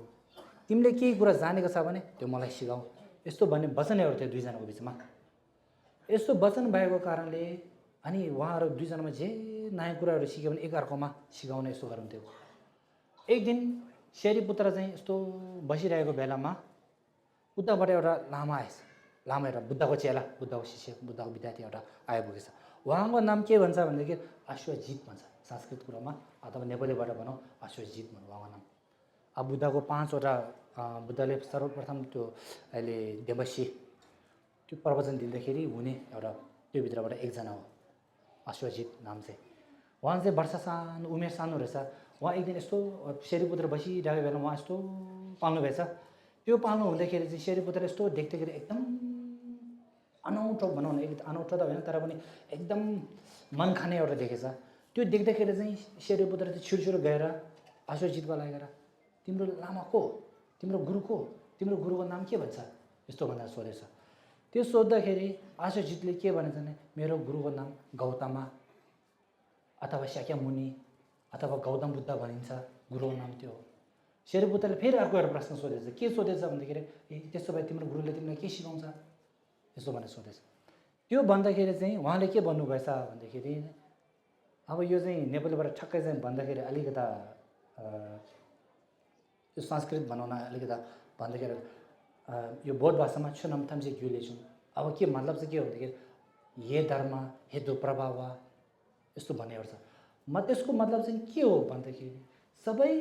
तिमीले केही कुरा जानेको छ भने त्यो मलाई सिकाऊ यस्तो भन्ने वचन एउटा थियो दुईजनाको बिचमा यस्तो वचन भएको कारणले अनि उहाँहरू दुईजनामा जे नयाँ कुराहरू सिक्यो भने एकअर्कामा सिकाउने यस्तो गरुन्थ्यो एक दिन शेरिपुत्र चाहिँ यस्तो बसिरहेको बेलामा उताबाट एउटा लामा आएछ लामा एउटा बुद्धको चेला बुद्धको शिष्य बुद्धको विद्यार्थी एउटा आइपुगेछ उहाँको नाम के भन्छ भनेदेखि अश्वजित भन्छ संस्कृत कुरामा अथवा नेपालीबाट भनौँ अश्वजित भन्नु उहाँको नाम अब बुद्धको 5वटा बुद्धले सर्वप्रथम त्यो अहिले देवसी त्यो प्रवचन दिँदाखेरि हुने एउटा त्यो भित्रबाट एकजना हो अश्वजित नाम चाहिँ उहाँ चाहिँ वर्ष सानो उमेर सानो रहेछ उहाँ एक दिन यस्तो शेरिपुत्र बसिरहेको बेला उहाँ यस्तो पाल्नु भएछ त्यो पाल्नु हुँदाखेरि चाहिँ शेरिपुत्र यस्तो देख्दाखेरि एकदम अनौठो भनौँ न एकदम अनौठो त होइन तर पनि एकदम मन खाने एउटा देखेछ त्यो देख्दाखेरि चाहिँ शेरिपुत्र चाहिँ छिटो गएर अश्वजितको लागेर तिम्रो लामा को तिम्रो गुरु को तिम्रो गुरुको नाम के भन्छ यस्तो भन्दा सोधेछ त्यो सोद्धाखेरि अश्वजितले के भनेछ भने मेरो गुरुको नाम गौतम अथवा शाक्यमुनि अथवा गौतम बुद्ध भनिन्छ गुरुको नाम त्यो हो शेरिपुत्रले फेरि अर्को एउटा प्रश्न सोधेछ के सोधेछ भन्दाखेरि त्यसो भए तिम्रो गुरुले तिमीलाई के सिकाउँछ यसो भनेर सोधेछ त्यो भन्दाखेरि चाहिँ उहाँले के भन्नुभएछ भन्दाखेरि अब यो चाहिँ नेपालीबाट ठक्कै चाहिँ भन्दाखेरि अलिकता यो संस्कृत भनौँ न अलिकता भन्दाखेरि यो बोध भाषामा छुनम थम्से ग्युलेछौँ अब के मतलब चाहिँ के हो भन्दाखेरि हे धर्म हे दो प्रभाव यस्तो भन्ने गर्छ त्यसको मतलब चाहिँ के हो भन्दाखेरि सबै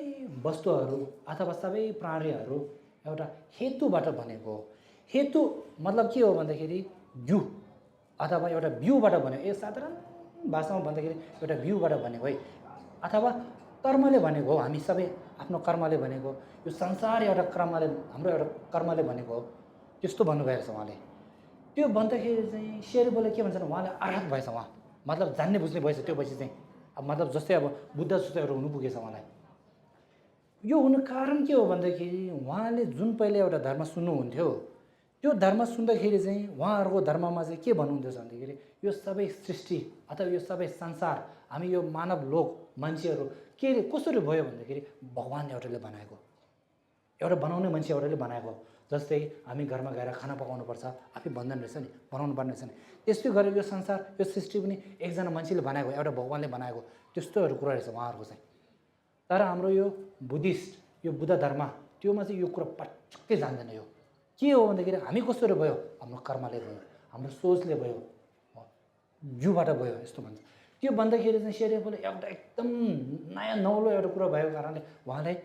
वस्तुहरू अथवा सबै प्राणीहरू एउटा हेतुबाट बनेको हो हेतु मतलब के हो भन्दाखेरि बिउ अथवा एउटा बिउबाट बनेको यो साधारण भाषामा भन्दाखेरि एउटा बिउबाट बनेको है अथवा कर्मले भनेको हो हामी सबै आफ्नो कर्मले भनेको यो संसार एउटा कर्मले हाम्रो एउटा कर्मले भनेको हो त्यस्तो भन्नुभएको छ उहाँले त्यो भन्दाखेरि चाहिँ शेरबोले के भन्छन् उहाँले अर्हत भएछ उहाँ मतलब जान्ने बुझ्ने भएछ त्यो पछि चाहिँ अब मतलब जस्तै अब बुद्ध जस्तैहरू हुनु पुगेछ उहाँलाई यो हुनु कारण के हो भन्दाखेरि उहाँले जुन पहिले एउटा धर्म सुन्नुहुन्थ्यो त्यो धर्म सुन्दाखेरि चाहिँ उहाँहरूको धर्ममा चाहिँ के भन्नुहुन्थ्यो भन्दाखेरि यो सबै सृष्टि अथवा यो सबै संसार हामी यो मानव लोक मान्छेहरू के कसरी भयो भन्दाखेरि भगवान्ले एउटाले बनाएको एउटा बनाउने मान्छे एउटाले बनाएको जस्तै हामी घरमा गएर खाना पकाउनुपर्छ आफै बन्धन रहेछ नि बनाउनु पर्ने रहेछ नि त्यस्तै गरेर यो संसार यो सृष्टि पनि एकजना मान्छेले बनाएको एउटा भगवान्ले बनाएको त्यस्तोहरू कुरा रहेछ उहाँहरूको चाहिँ तर हाम्रो यो बुद्धिस्ट यो बुद्ध धर्म त्योमा चाहिँ यो कुरा पटक्कै जान्दैन यो के हो भन्दाखेरि हामी कसरी भयो हाम्रो कर्मले भयो हाम्रो सोचले भयो जिउबाट भयो यस्तो भन्छ त्यो भन्दाखेरि चाहिँ शेरबोले एउटा एकदम नयाँ नौलो एउटा कुरा भएको कारणले उहाँलाई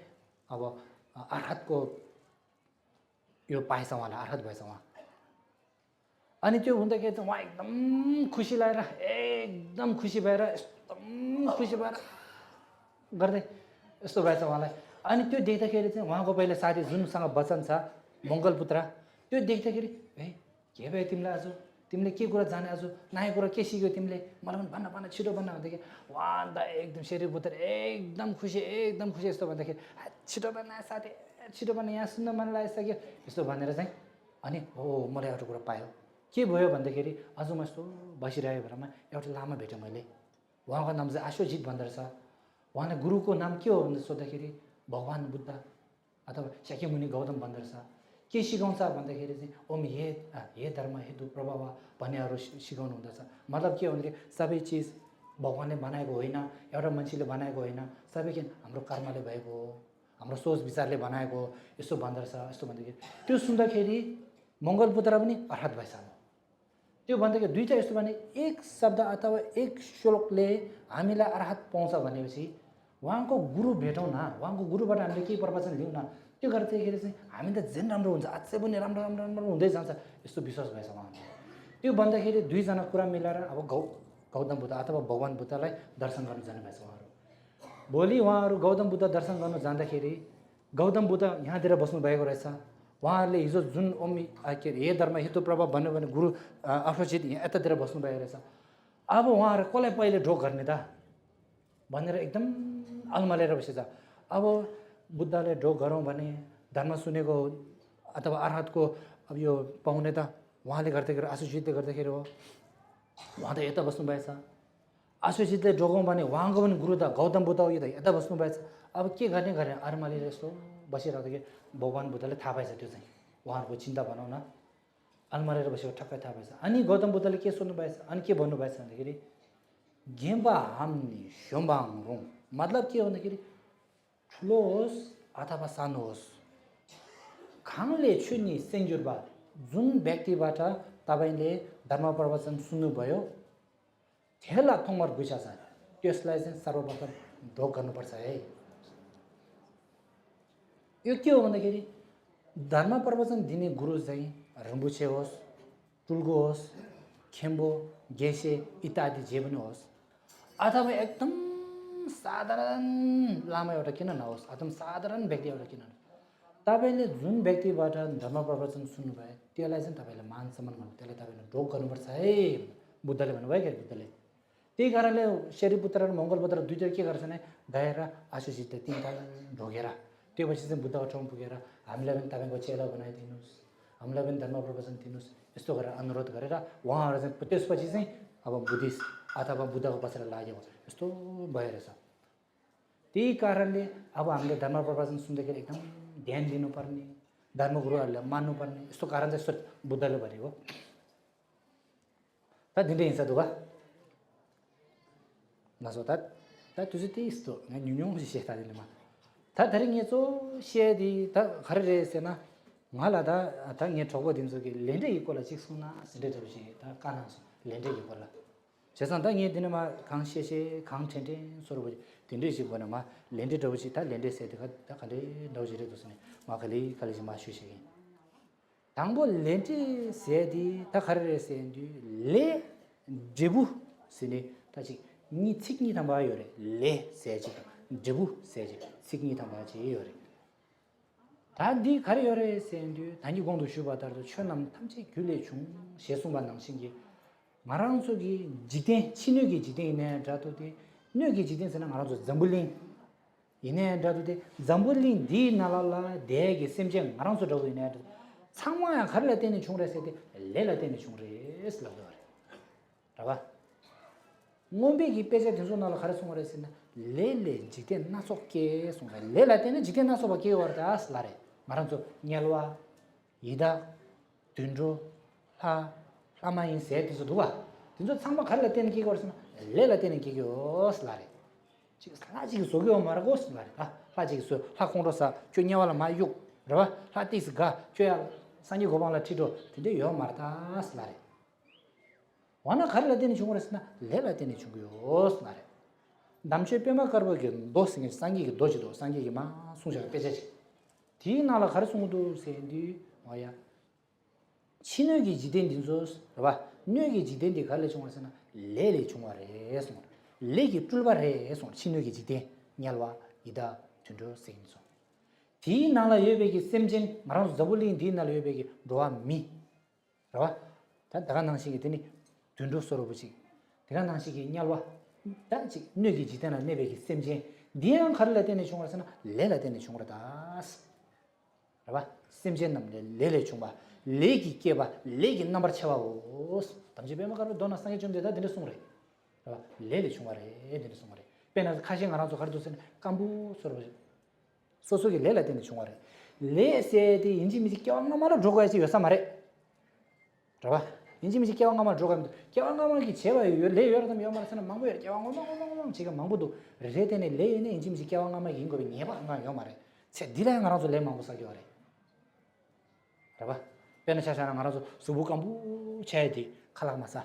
अब अर्हतको यो पाएछ उहाँलाई अर्हत भएछ उहाँ अनि त्यो हुँदाखेरि चाहिँ उहाँ एकदम खुसी लागेर एकदम खुसी भएर एकदम खुसी भएर गर्दै यस्तो भएछ उहाँलाई अनि त्यो देख्दाखेरि चाहिँ उहाँको पहिला साथी जुनसँग वचन छ मङ्गलपुत्र त्यो देख्दाखेरि है के भयो तिमीलाई आज तिमीले के कुरा जाने आज नयाँ कुरा के सिक्यो तिमीले मलाई पनि भन्न छिटो भन्न भन्दाखेरि उहाँ अन्त एकदम शेरपुत्र एकदम खुसी यस्तो भन्दाखेरि छिटो भन्न साथी छिटो भन्न यहाँ सुन्न मन लागिसक्यो यस्तो भनेर चाहिँ अनि हो मलाई एउटा कुरा पायो के भयो भन्दाखेरि आज म यस्तो बसिरहेको बेलामा एउटा लामा भेटेँ मैले उहाँको नाम चाहिँ आश्वजित भन्दो रहेछ उहाँले गुरुको नाम के हो भनेर सोद्धाखेरि भगवान् बुद्ध अथवा शाक्यमुनि गौतम भन्दो रहेछ के सिकाउँछ भन्दाखेरि चाहिँ ओम हे धर्म हेतु प्रभाव भन्नेहरू सिकाउनु हुँदछ मतलब के हो भन्दाखेरि सबै चिज भगवान्ले बनाएको होइन एउटा मान्छेले बनाएको होइन सबै के हाम्रो कर्मले भएको हो हाम्रो सोच विचारले बनाएको हो यसो भन्दो रहेछ यस्तो भन्दाखेरि त्यो सुन्दाखेरि मङ्गलपुत्र पनि अर्हत भएछ त्यो भन्दाखेरि दुईवटा यस्तो भने एक शब्द अथवा एक श्लोकले हामीलाई अर्हत पाउँछ भनेपछि उहाँको गुरु भेटौँ न उहाँको गुरुबाट हामीले केही प्रवचन लिउँ न त्यो गर्दाखेरि चाहिँ हामी त झन् राम्रो हुन्छ अझै पनि राम्रो राम्रो राम्रो हुँदै जान्छ यस्तो विश्वास भएछ उहाँले त्यो भन्दाखेरि दुईजना कुरा मिलाएर अब गौतम बुद्ध अथवा भगवान् बुद्धलाई दर्शन गर्न जानुभएछ उहाँहरू भोलि उहाँहरू गौतम बुद्ध दर्शन गर्न जाँदाखेरि गौतम बुद्ध यहाँतिर बस्नुभएको रहेछ उहाँहरूले हिजो जुन के अरे हे धर्म हेतु प्रभाव भन्यो भने गुरु आफूसित यतातिर बस्नुभएको रहेछ अब उहाँहरू कसलाई पहिले ढोक गर्ने त भनेर एकदम अल्मलेर बसेछ अब बुद्धले ढोक गरौँ भने धर्म सुनेको अथवा अर्हतको अब यो पाउने त उहाँले गर्दाखेरि आशुचितले गर्दाखेरि हो उहाँ त यता बस्नुभएछ आशुचितले ढोकौँ भने उहाँको पनि गुरु त गौतम बुद्ध हो यो त यता बस्नुभएछ अब के गर्ने अल्मलेर यस्तो बसिरहँदाखेरि भगवान् बुद्धले थाहा पाएछ त्यो चाहिँ उहाँहरूको चिन्ता भनौँ न अल्मलेर बसेको ठक्कै थाहा पाएछ अनि गौतम बुद्धले के सोध्नुभएछ अनि के भन्नुभएछ भन्दाखेरि गेम्बा हाम्नी स्योम्बाङ रुङ मतलब के हो भन्दाखेरि ठुलो होस् अथवा सानो होस् खाङले छुनी सेङ्जुरबा जुन व्यक्तिबाट तपाईँले धर्म प्रवचन सुन्नुभयो थेला थोमर गुसा छ त्यसलाई चाहिँ सर्वप्रथम ढोक गर्नुपर्छ है यो के हो भन्दाखेरि धर्म प्रवचन दिने गुरु चाहिँ रम्बुछे होस् टुल्गो होस् खेम्बो गेसे इत्यादि जे पनि होस् अथवा एकदम साधारण लामा एउटा किन नहोस् एकदम साधारण व्यक्ति एउटा किन तपाईँले जुन व्यक्तिबाट धर्म प्रवचन सुन्नुभयो त्यसलाई चाहिँ तपाईँले मान सम्मान गर्नु त्यसलाई तपाईँले ढोक गर्नुपर्छ है बुद्धले भन्नुभयो क्या बुद्धले त्यही कारणले शेरपुत्र र मङ्गलपुत्र दुईवटा के गर्छन् गएर आशुचितले तिनवटा ढोगेर त्यो पछि चाहिँ बुद्धको ठाउँ पुगेर हामीलाई पनि तपाईँको चेला बनाइदिनुहोस् हामीलाई पनि धर्म प्रवचन दिनुहोस् यस्तो गरेर अनुरोध गरेर उहाँहरू चाहिँ त्यसपछि चाहिँ अब बुद्धिस्ट अथवा बुद्धको पछाडि लाग्यो यस्तो भयो रहेछ त्यही कारणले अब हामीले धर्म प्रवचन सुन्दाखेरि एकदम ध्यान दिनुपर्ने धर्मगुरुहरूलाई मान्नुपर्ने यस्तो कारण चाहिँ यस्तो बुद्धले भनेको त दिँदै हिँड्छ दुःख नसोता त तुझे त्यही यस्तो न्युन्युङ सेतादिलेमा ता धरि ङेचो सेदी त खरे रेसेन ngala da ta nge thogo dim so ki lende yi kola chik suna sede to shi ta kana so lende yi kola 재산당에 되는 마 강시시 강천대 서로 딘데지 보나 마 렌데 더지 다 렌데 세드가 다 칼리 더지레 도스네 마 칼리 칼리지 마 슈시 당보 렌데 세디 다 카레레 세디 레 제부 스니 다시 니 틱니 담바요레 레 세지 제부 세지 틱니 담바지 요레 다디 카레요레 세디 단지 공도 슈바다도 천남 탐지 귤레 중 세송반 남신기 말하는 속이 지대 신유기 지대네 자도데 뇌기 지대에서는 말하죠 잠불린 이네 자도데 잠불린 디 나랄라 대게 셈쟁 말하는 소도 이네 상황야 가르라 때는 중으로서 때 레라 때는 중으로서 라고 라봐 몸베기 빼자 된소 나라 가르쳐 말했으나 레레 지대 나속게 송가 레라 때는 지대 나속밖에 왔다 슬라레 말하는 소 냐로와 이다 든조 하 라마인 세트서 누가 진짜 상방 갈라 때는 기가 그랬으면 레라 때는 기가 슬라레 지금 사지기 속여 말하고 슬라레 하지기 속 하공로사 쥐냐와라 마육 그러봐 하티스가 쥐야 산이 고방라 티도 근데 요 말다 슬라레 와나 갈라 때는 중으로서나 레라 때는 중요 슬라레 남체 빼마 가르버게 도스니 상기기 도지도 상기기 마 송샤가 빼자지 디나라 가르송도 세디 뭐야 신역이 지된 dinsos 봐 뇌기 지된데 갈래 중에서는 레레 중화래서 레기 뚫바래서 신역이 지된 냐와 이다 준도 생소 디 나라 예배기 셈진 말하고 잡을린 디 나라 예배기 로아 미 봐 다가 나시기 되니 준도 서로 보시 대가 나시기 냐와 다지 뇌기 지된나 네배기 셈진 디랑 갈래 되는 중에서는 레라 되는 중으로다 봐 셈진 남네 레레 중바 레기 깨봐 레기 넘버 채와오 담지베마 가로 도나 상에 좀 되다 되는 숨으래 레레 중화래 되는 숨으래 빼나서 카싱 하나도 가르쳐서 깜부 서로 소속이 레라 되는 중화래 레세디 인지미지 껴안가마로 들어가야지 요사 말해 봐 인지미지 껴안가마로 들어가면 껴안가마기 제가 레 여러분 요말에서는 망보여 껴안가마 지금 망보도 레데네 레네 인지미지 껴안가마 인거비 니바 요 말해 제 디라양 하나도 레 망보 사기 말해 봐 배는 차샤랑 알아서 수부감부 체디 칼라마사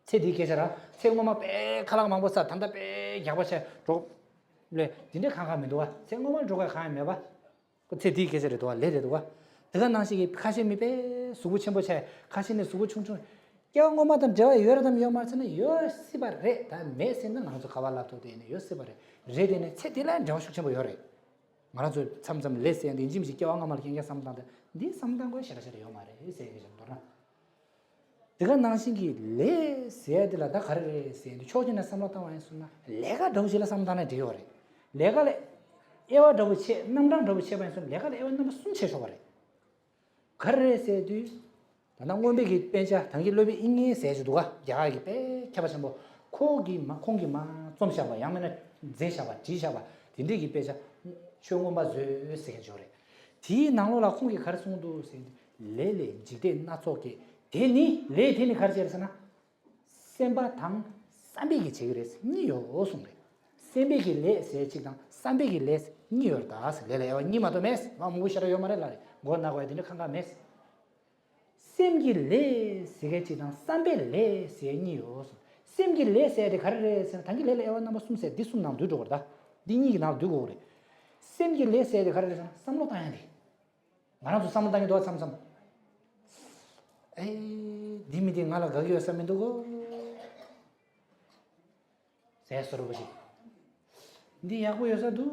체디 계셔라 생고마 빼 칼라마 못사 단다 빼 야바체 조레 진짜 강가면 도와 생고만 조가 가면 봐 그 체디 계셔라 도와 레레 도와 대단 당시기 카시미 빼 수부첨보체 카시네 수부충충 껴고마든 저 여러담 요 말씀은 요 시바레 다 메신은 나서 가발라도 되네 요 시바레 레데네 체디란 저축첨보 요래 말아서 참참 레스인데 인심시 껴왕가 말 경계 삼단데 네 삼단 거 싫어서요 말에 세게 좀 돌아 내가 나신기 레세들라 다 가르레세인데 초진에 삼았다 와있으나 내가 더실라 삼단에 되어래 내가 에와 더치 남랑 더치 해봐서 내가 에와 너무 순체서 그래 가르레세도 난 원백이 빼자 당길 로비 인이 세주도가 야기 빼 켜봐서 뭐 고기만 공기만 좀 샤봐 양면에 제샤봐 지샤봐 딘데기 빼자 쇼고마 제세 줘래 디 나로라 공기 가르송도 레레 지데 나초게 데니 레데니 가르쳐서나 셈바 당 300이 제그레스 니요 오송래 300이 레 세지당 300이 레 니요다스 레레와 니마도 메스 마무시라 요마레라 뭐 나고야 되는 칸가 메스 셈기 레 세게지당 300 레 세니요 셈기 레 세데 가르레스 당기 레레 에와 나무 숨세 디숨 나무 두고다 디니기 나무 두고 그래 셈기 레 세데 가르레스 삼로 타야지 말아도 삼단이 도와 삼삼 에이 디미디 나라 가기였어 면도고 세서로 보시 니 야고 여사도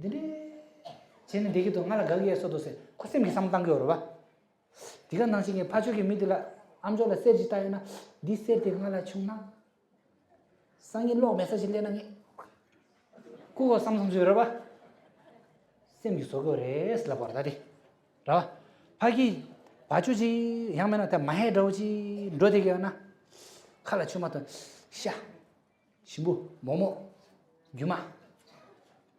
근데 쟤는 되게도 나라 가기였어도 세 코셈기 삼단게 어려봐 네가 나중에 파죽이 믿으라 암졸라 세지 따이나 니 세트 나라 충나 상일로 메시지 내는 게 그거 삼삼 줘봐 셈기 속어래 슬라버다리 라 파기 바주지 양면한테 마해도지 로데게나 칼라 추마던 샤 신부 모모 유마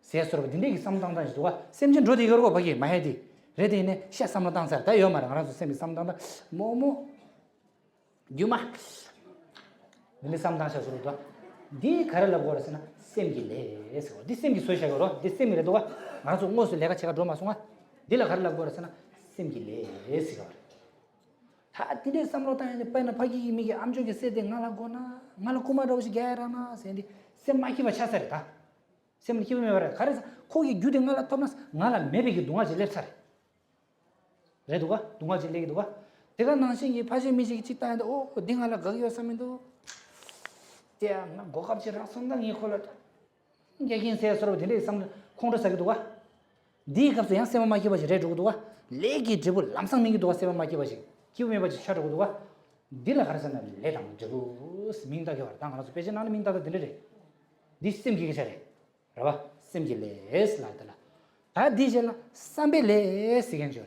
세서로 딘데기 삼당단지 도가 셈진 로데 거고 파기 마해디 레데네 샤 삼당사 다 요마랑 알아서 셈이 삼당다 모모 유마 딘데 삼당사서로도 디 가르라 버렸으나 셈기레서 디 셈기 소샤거로 디 셈이라도가 알아서 옷을 내가 제가 로마송아 딜라 가르라 버렸으나 셈기레서 다 디데 삼로다에 빠나 파기 미게 암족에 세데 나라고나 말로 꼬마로시 게라나 세디 셈마키바 차사르다 셈을 키우면 말아 가래서 거기 유대 말라 토마스 말라 매비기 동아지 랩사래 레도가 동아지 레기도가 내가 나신이 파시 미식이 찍다는데 오 딩알라 거기 왔으면도 야 고갑지라 상당히 콜라 얘긴 세서로 되네 상 콩로사기도가 네 값도 양 셈마키 버지 레도도가 레기 집을 남상민기도가 셈마키 버지 키우면 버지 차르고도가 딜라 가르잖아 레당 저거 민다게 와 당하서 빼지 나는 민다가 되네 디스템 기게 잘해 알아 셈길레스 라달라 다 디젤라 삼벨레 시겐죠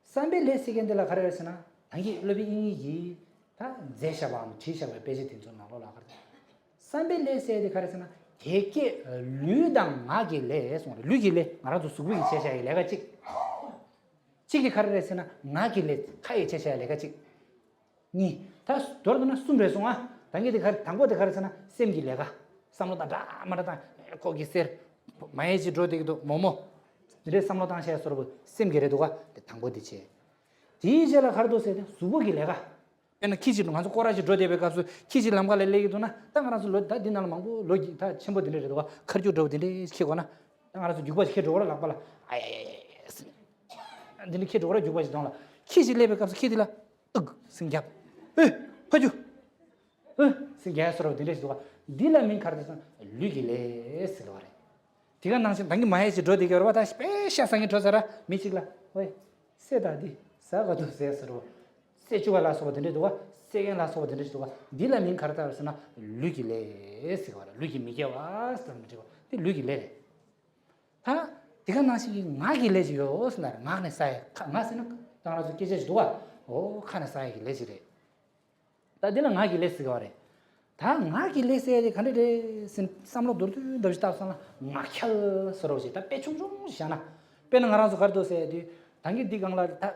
삼벨레 시겐들라 가르잖아 당기 러비 인기 다 제샤밤 지샤바 빼지 된줄 나로라 가르 삼벨레 세데 가르잖아 개개 류당 마길레 송 류길레 말아도 수국이 제샤이 내가 찍이 가르잖아 나길레 카이 제샤이 내가 다 돌아가나 숨레송아 당기데 당고데 가르잖아 셈길레가 삼로다 말하다 거기 셀 마이지 로데기도 뭐뭐 이래 삼로다 하셔 서로 셈길레도가 당고디지 디젤라 가르도세 수국길레가 에나 키지는 가서 꼬라지 로데베 가서 키지 남갈레 레기도나 땅가라서 로다 디날 망고 로기 다 첨부 디레도가 커주 로디네 키거나 땅가라서 죽바지 키도라 라발라 아야야야 안디니 키도라 죽바지 동라 키지 레베 가서 키디라 승갑 파주 승갑스러 디레도가 딜라민 카르다서 류기레스 로레 디가 당신 당기 마이지 로데게 로바 다시 빼샤상이 조사라 미치글라 왜 세다디 사가도 세스로 세주가 라서가 된데도가 세겐 라서가 된데도가 딜라민 카르타르스나 류기레스 거라 류기 미게와 스tam지고 류기레 다 디가 나시기 마기레지요 스나 마네 사이 마스는 당라서 끼제지도가 오 칸에 사이기 레지레 다 딜라 마기레스 거래 다 마기레스에 간데 삼로 돌도 더스타스나 마캬 서로지 다 빼충충시잖아 빼는 가라서 가르도세디 당기 디강라 다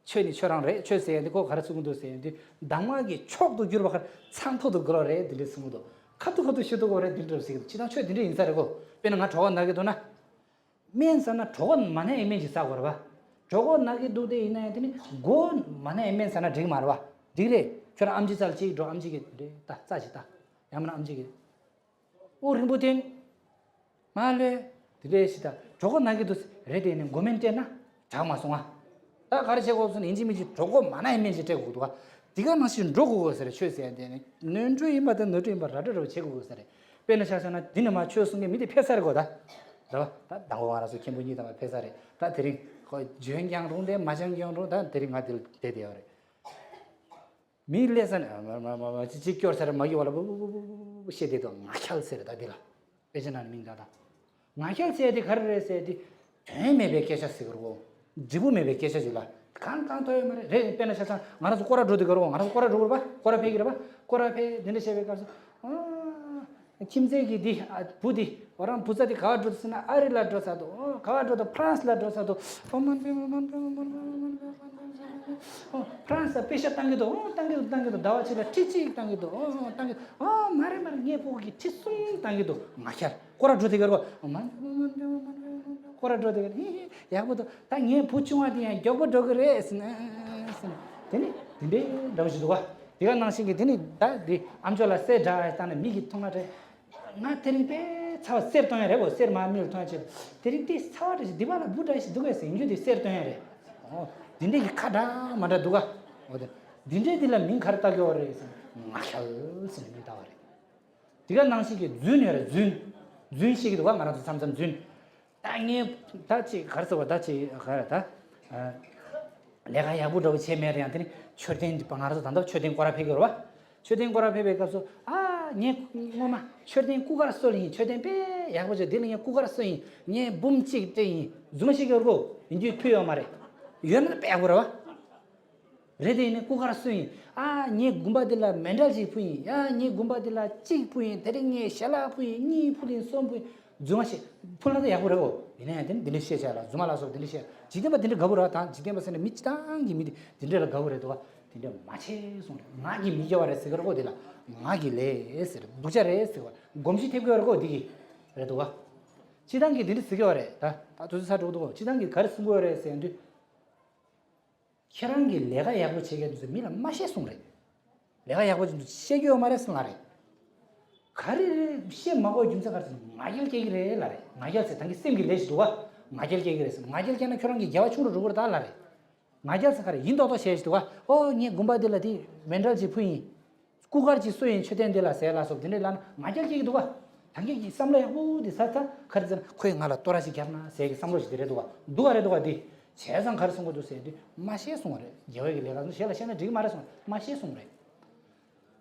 최니 최랑래 최세인데 고 가르치고도 세인데 당마기 촉도 기르바 창토도 그러래 들렸음도 카토카도 쉬도 그래 들렸어 지난 최 들이 인사라고 빼는 가 저건 나게도나 면사나 저건 만에 이미지 싸고 봐 저건 나게 도대 있나야 되니 고 만에 면사나 되게 말아 봐 디래 저랑 암지 살지 저 암지게 다 짜지다 야만 암지게 우리 보된 말래 드레시다 저건 나게도 레데는 고멘테나 자마송아 다 가르치고 없으면 인지미지 조금 많아 있는지 되고 도가 네가 마신 로고 것을 취해야 되네 nen주이 받은 너주이 받아로 제고 것을 빼는 샤서나 니는 맞추었은 게 밑에 폐사를 거다 다 당고 알아서 김분이다 폐사래 다 드린 거 주행장로인데 마장경으로 다 드린 아들 대대어래 밀레선 지켜서 사람 막이 와라 시대도 마샬세다 빌라 배전하는 민다다 마샬세디 가르레세디 되메 베케샤스 그러고 지금에 베케셔질라 칸칸토에 말에 레 페나샤사 나라서 꼬라 조드 거고 나라서 꼬라 조고 봐 꼬라 페기라 봐 꼬라 페 덴데셰베 가서 김세기 디 부디 어랑 부자디 가와드스나 아리라 드사도 가와드도 프랑스라 드사도 프랑스 페샤 당기도 다와치라 티치 당기도 당기 마레 예 보기 티숭 당기도 마샬 꼬라 조드 거고 꼬라도데 야보도 땅에 부충하디야 저거 그래스나 되니 근데 나오지도가 네가 나신게 되니 다디 암졸라 세다 있다는 미기 통하데 나 테리베 차 세르통해라고 세르마밀 통하지 테리티 사와르지 디바라 부다이시 누가서 인주디 세르통해래 딘데 카다 마다 누가 어디 딘데딜라 민 카르타게 오래서 마샬스는 미다와래 네가 나신게 준이래 준시기도가 말아서 삼삼 준 땅에 다치 가르쳐 다치 가르다 내가 야부로 제메리한테 초된 방아서 단다 초된 거라 배겨로 와 초된 거라 배배 가서 네 뭐마 초된 꾸가라 소리 초된 배 야부저 되는 게 꾸가라 소리 네 봄치 때이 주마시겨고 인지 표현 말해 이거는 빼고라 와 레데네 꾸가라 소리 네 군바들라 멘달지 부이 네 군바들라 찌 부이 대링에 샬라 부이 니 부린 솜 부이 주마시 풀라도 야구라고 얘네한테는 딜리시아라 주말라서 딜리시아 지금은 딜리 가보라 다 지금은 미치당기 미디 딜리라 가보래도 딜리 마치 손 마기 미겨와레스 그러고 딜라 마기 레스 부자레스 곰시 태고라고 디기 그래도 와 지단기 딜리 쓰겨와래 다 조사로도 지단기 가르스 거래서 근데 혈안기 내가 야구 체계도 미라 마시 손래 내가 야고 좀 세교 말했어 말해 가리를 시에 먹어 준서 가서 마결 계기를 해 라래 마결세 당기 쌤기 레시도가 마결 계기를 했어 마결 계는 그런 게 야와 충으로 루고 달라래 마결세 가리 인도도 세시도가 니 군바들라디 멘탈지 푸이 꾸가르지 소인 최된들라 세라서 드네란 마결 계기도가 당기 삼래 호디 사타 가르잖아 코에 나라 또라시 겸나 세기 삼로시 되래도가 누가래도가 디 세상 가르친 것도 세디 마시에 송어래 여기 내가 셔라 셔나 지금 말해서 마시에 송어래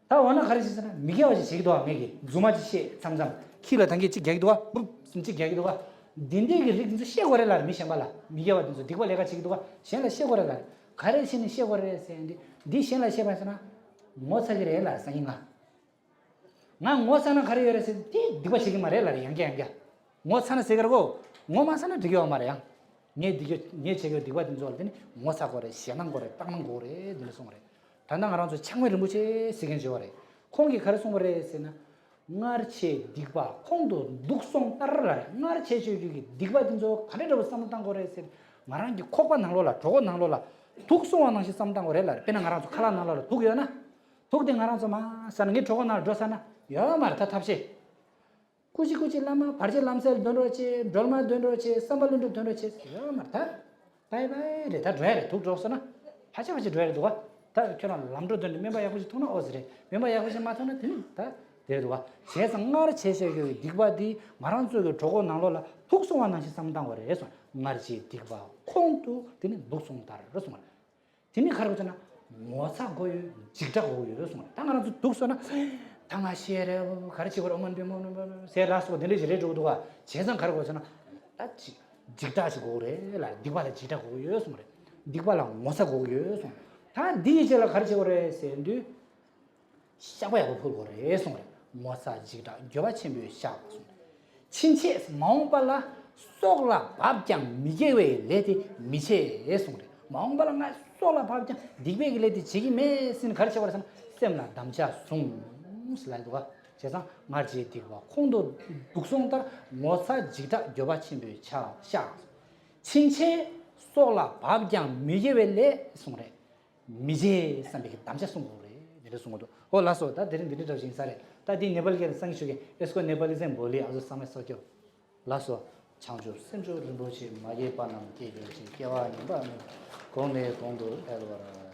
다 원하 가르치잖아 미개와지 제기도와 매기 주마지시 삼삼 키가 당기지 계기도와 진짜 계기도가 딘데기 진짜 시고래라 미셔발라 미개와 진짜 디고 내가 제기도가 셔나 시고래라 가르치는 시고래세인데 디 셔나 시바잖아 못사기래라 상인가 나 못사는 가르여래서 디 디고 시기 말해라 양게 못사는 세가고 뭐만사는 디고 말이야 네 제가 디고 된 줄 알더니 못사고래 시원한 거래 빵만 고래 들송래 단당 알아서 창매를 무지 쓰긴 좋아래. 콩기 가르송 거래서나 나르체 디바 콩도 눅송 따르라. 나르체 주기 디바 된저 가래로 삼단 거래서 말하는 게 코가 나로라. 저거 나로라. 독송한 낭시 삼단 거래라. 배는 알아서 칼라 나로라. 독이야나. 독된 알아서 마 사는 게 저거 나 줘사나. 야 말다 탑시. 꾸지꾸지 라마 바르제 람셀 돈로치 돌마 돈로치 삼발룬도 돈로치 야 말다. 바이바이 다 줘야 독 줘서나. 하지 줘야 도가 다 저런 람도들 멤버 야고지 통나 어스래 멤버 야고지 마토나 다 데도가 세상 나라 제세교 디바디 마란 쪽에 저거 나로라 독송한 한시 삼당 거래 해서 말지 디바 콩도 되는 독송다를 그래서 말 디니 가르잖아 뭐사 거요 직자 거요 그래서 말 당하는 독서나 당하시에래 가르치고 오면 되면 세라스고 들리지래 저도가 세상 가르고잖아 다 직다시고 그래 디바라 직다 거요 그래서 말 디바라 뭐사 거요 그래서 다 디젤을 가르치고 그래서인데 샤바야고 풀고래 예송래 모사지다 교바침이 샤 친치 마음발라 쏙라 밥장 미게웨 레디 미체 예송래 마음발라 쏙라 밥장 디베기 레디 지기메 sin 가르치고 그래서 셈나 담자 숭 슬라이드가 제상 말지 디고 콩도 북송다 모사지다 교바침이 샤 친치 쏙라 밥장 미게웨 송래 미제 삼비게 담자 송고래 이래 송고도 라서 다 데린 데리 진사래 다디 네발게 상식에 에스코 네발리즘 볼리 아주 삼에서죠 라서 창조 센조를 보지 마예 바남 게르지 개와니 바 공내 공도 해도라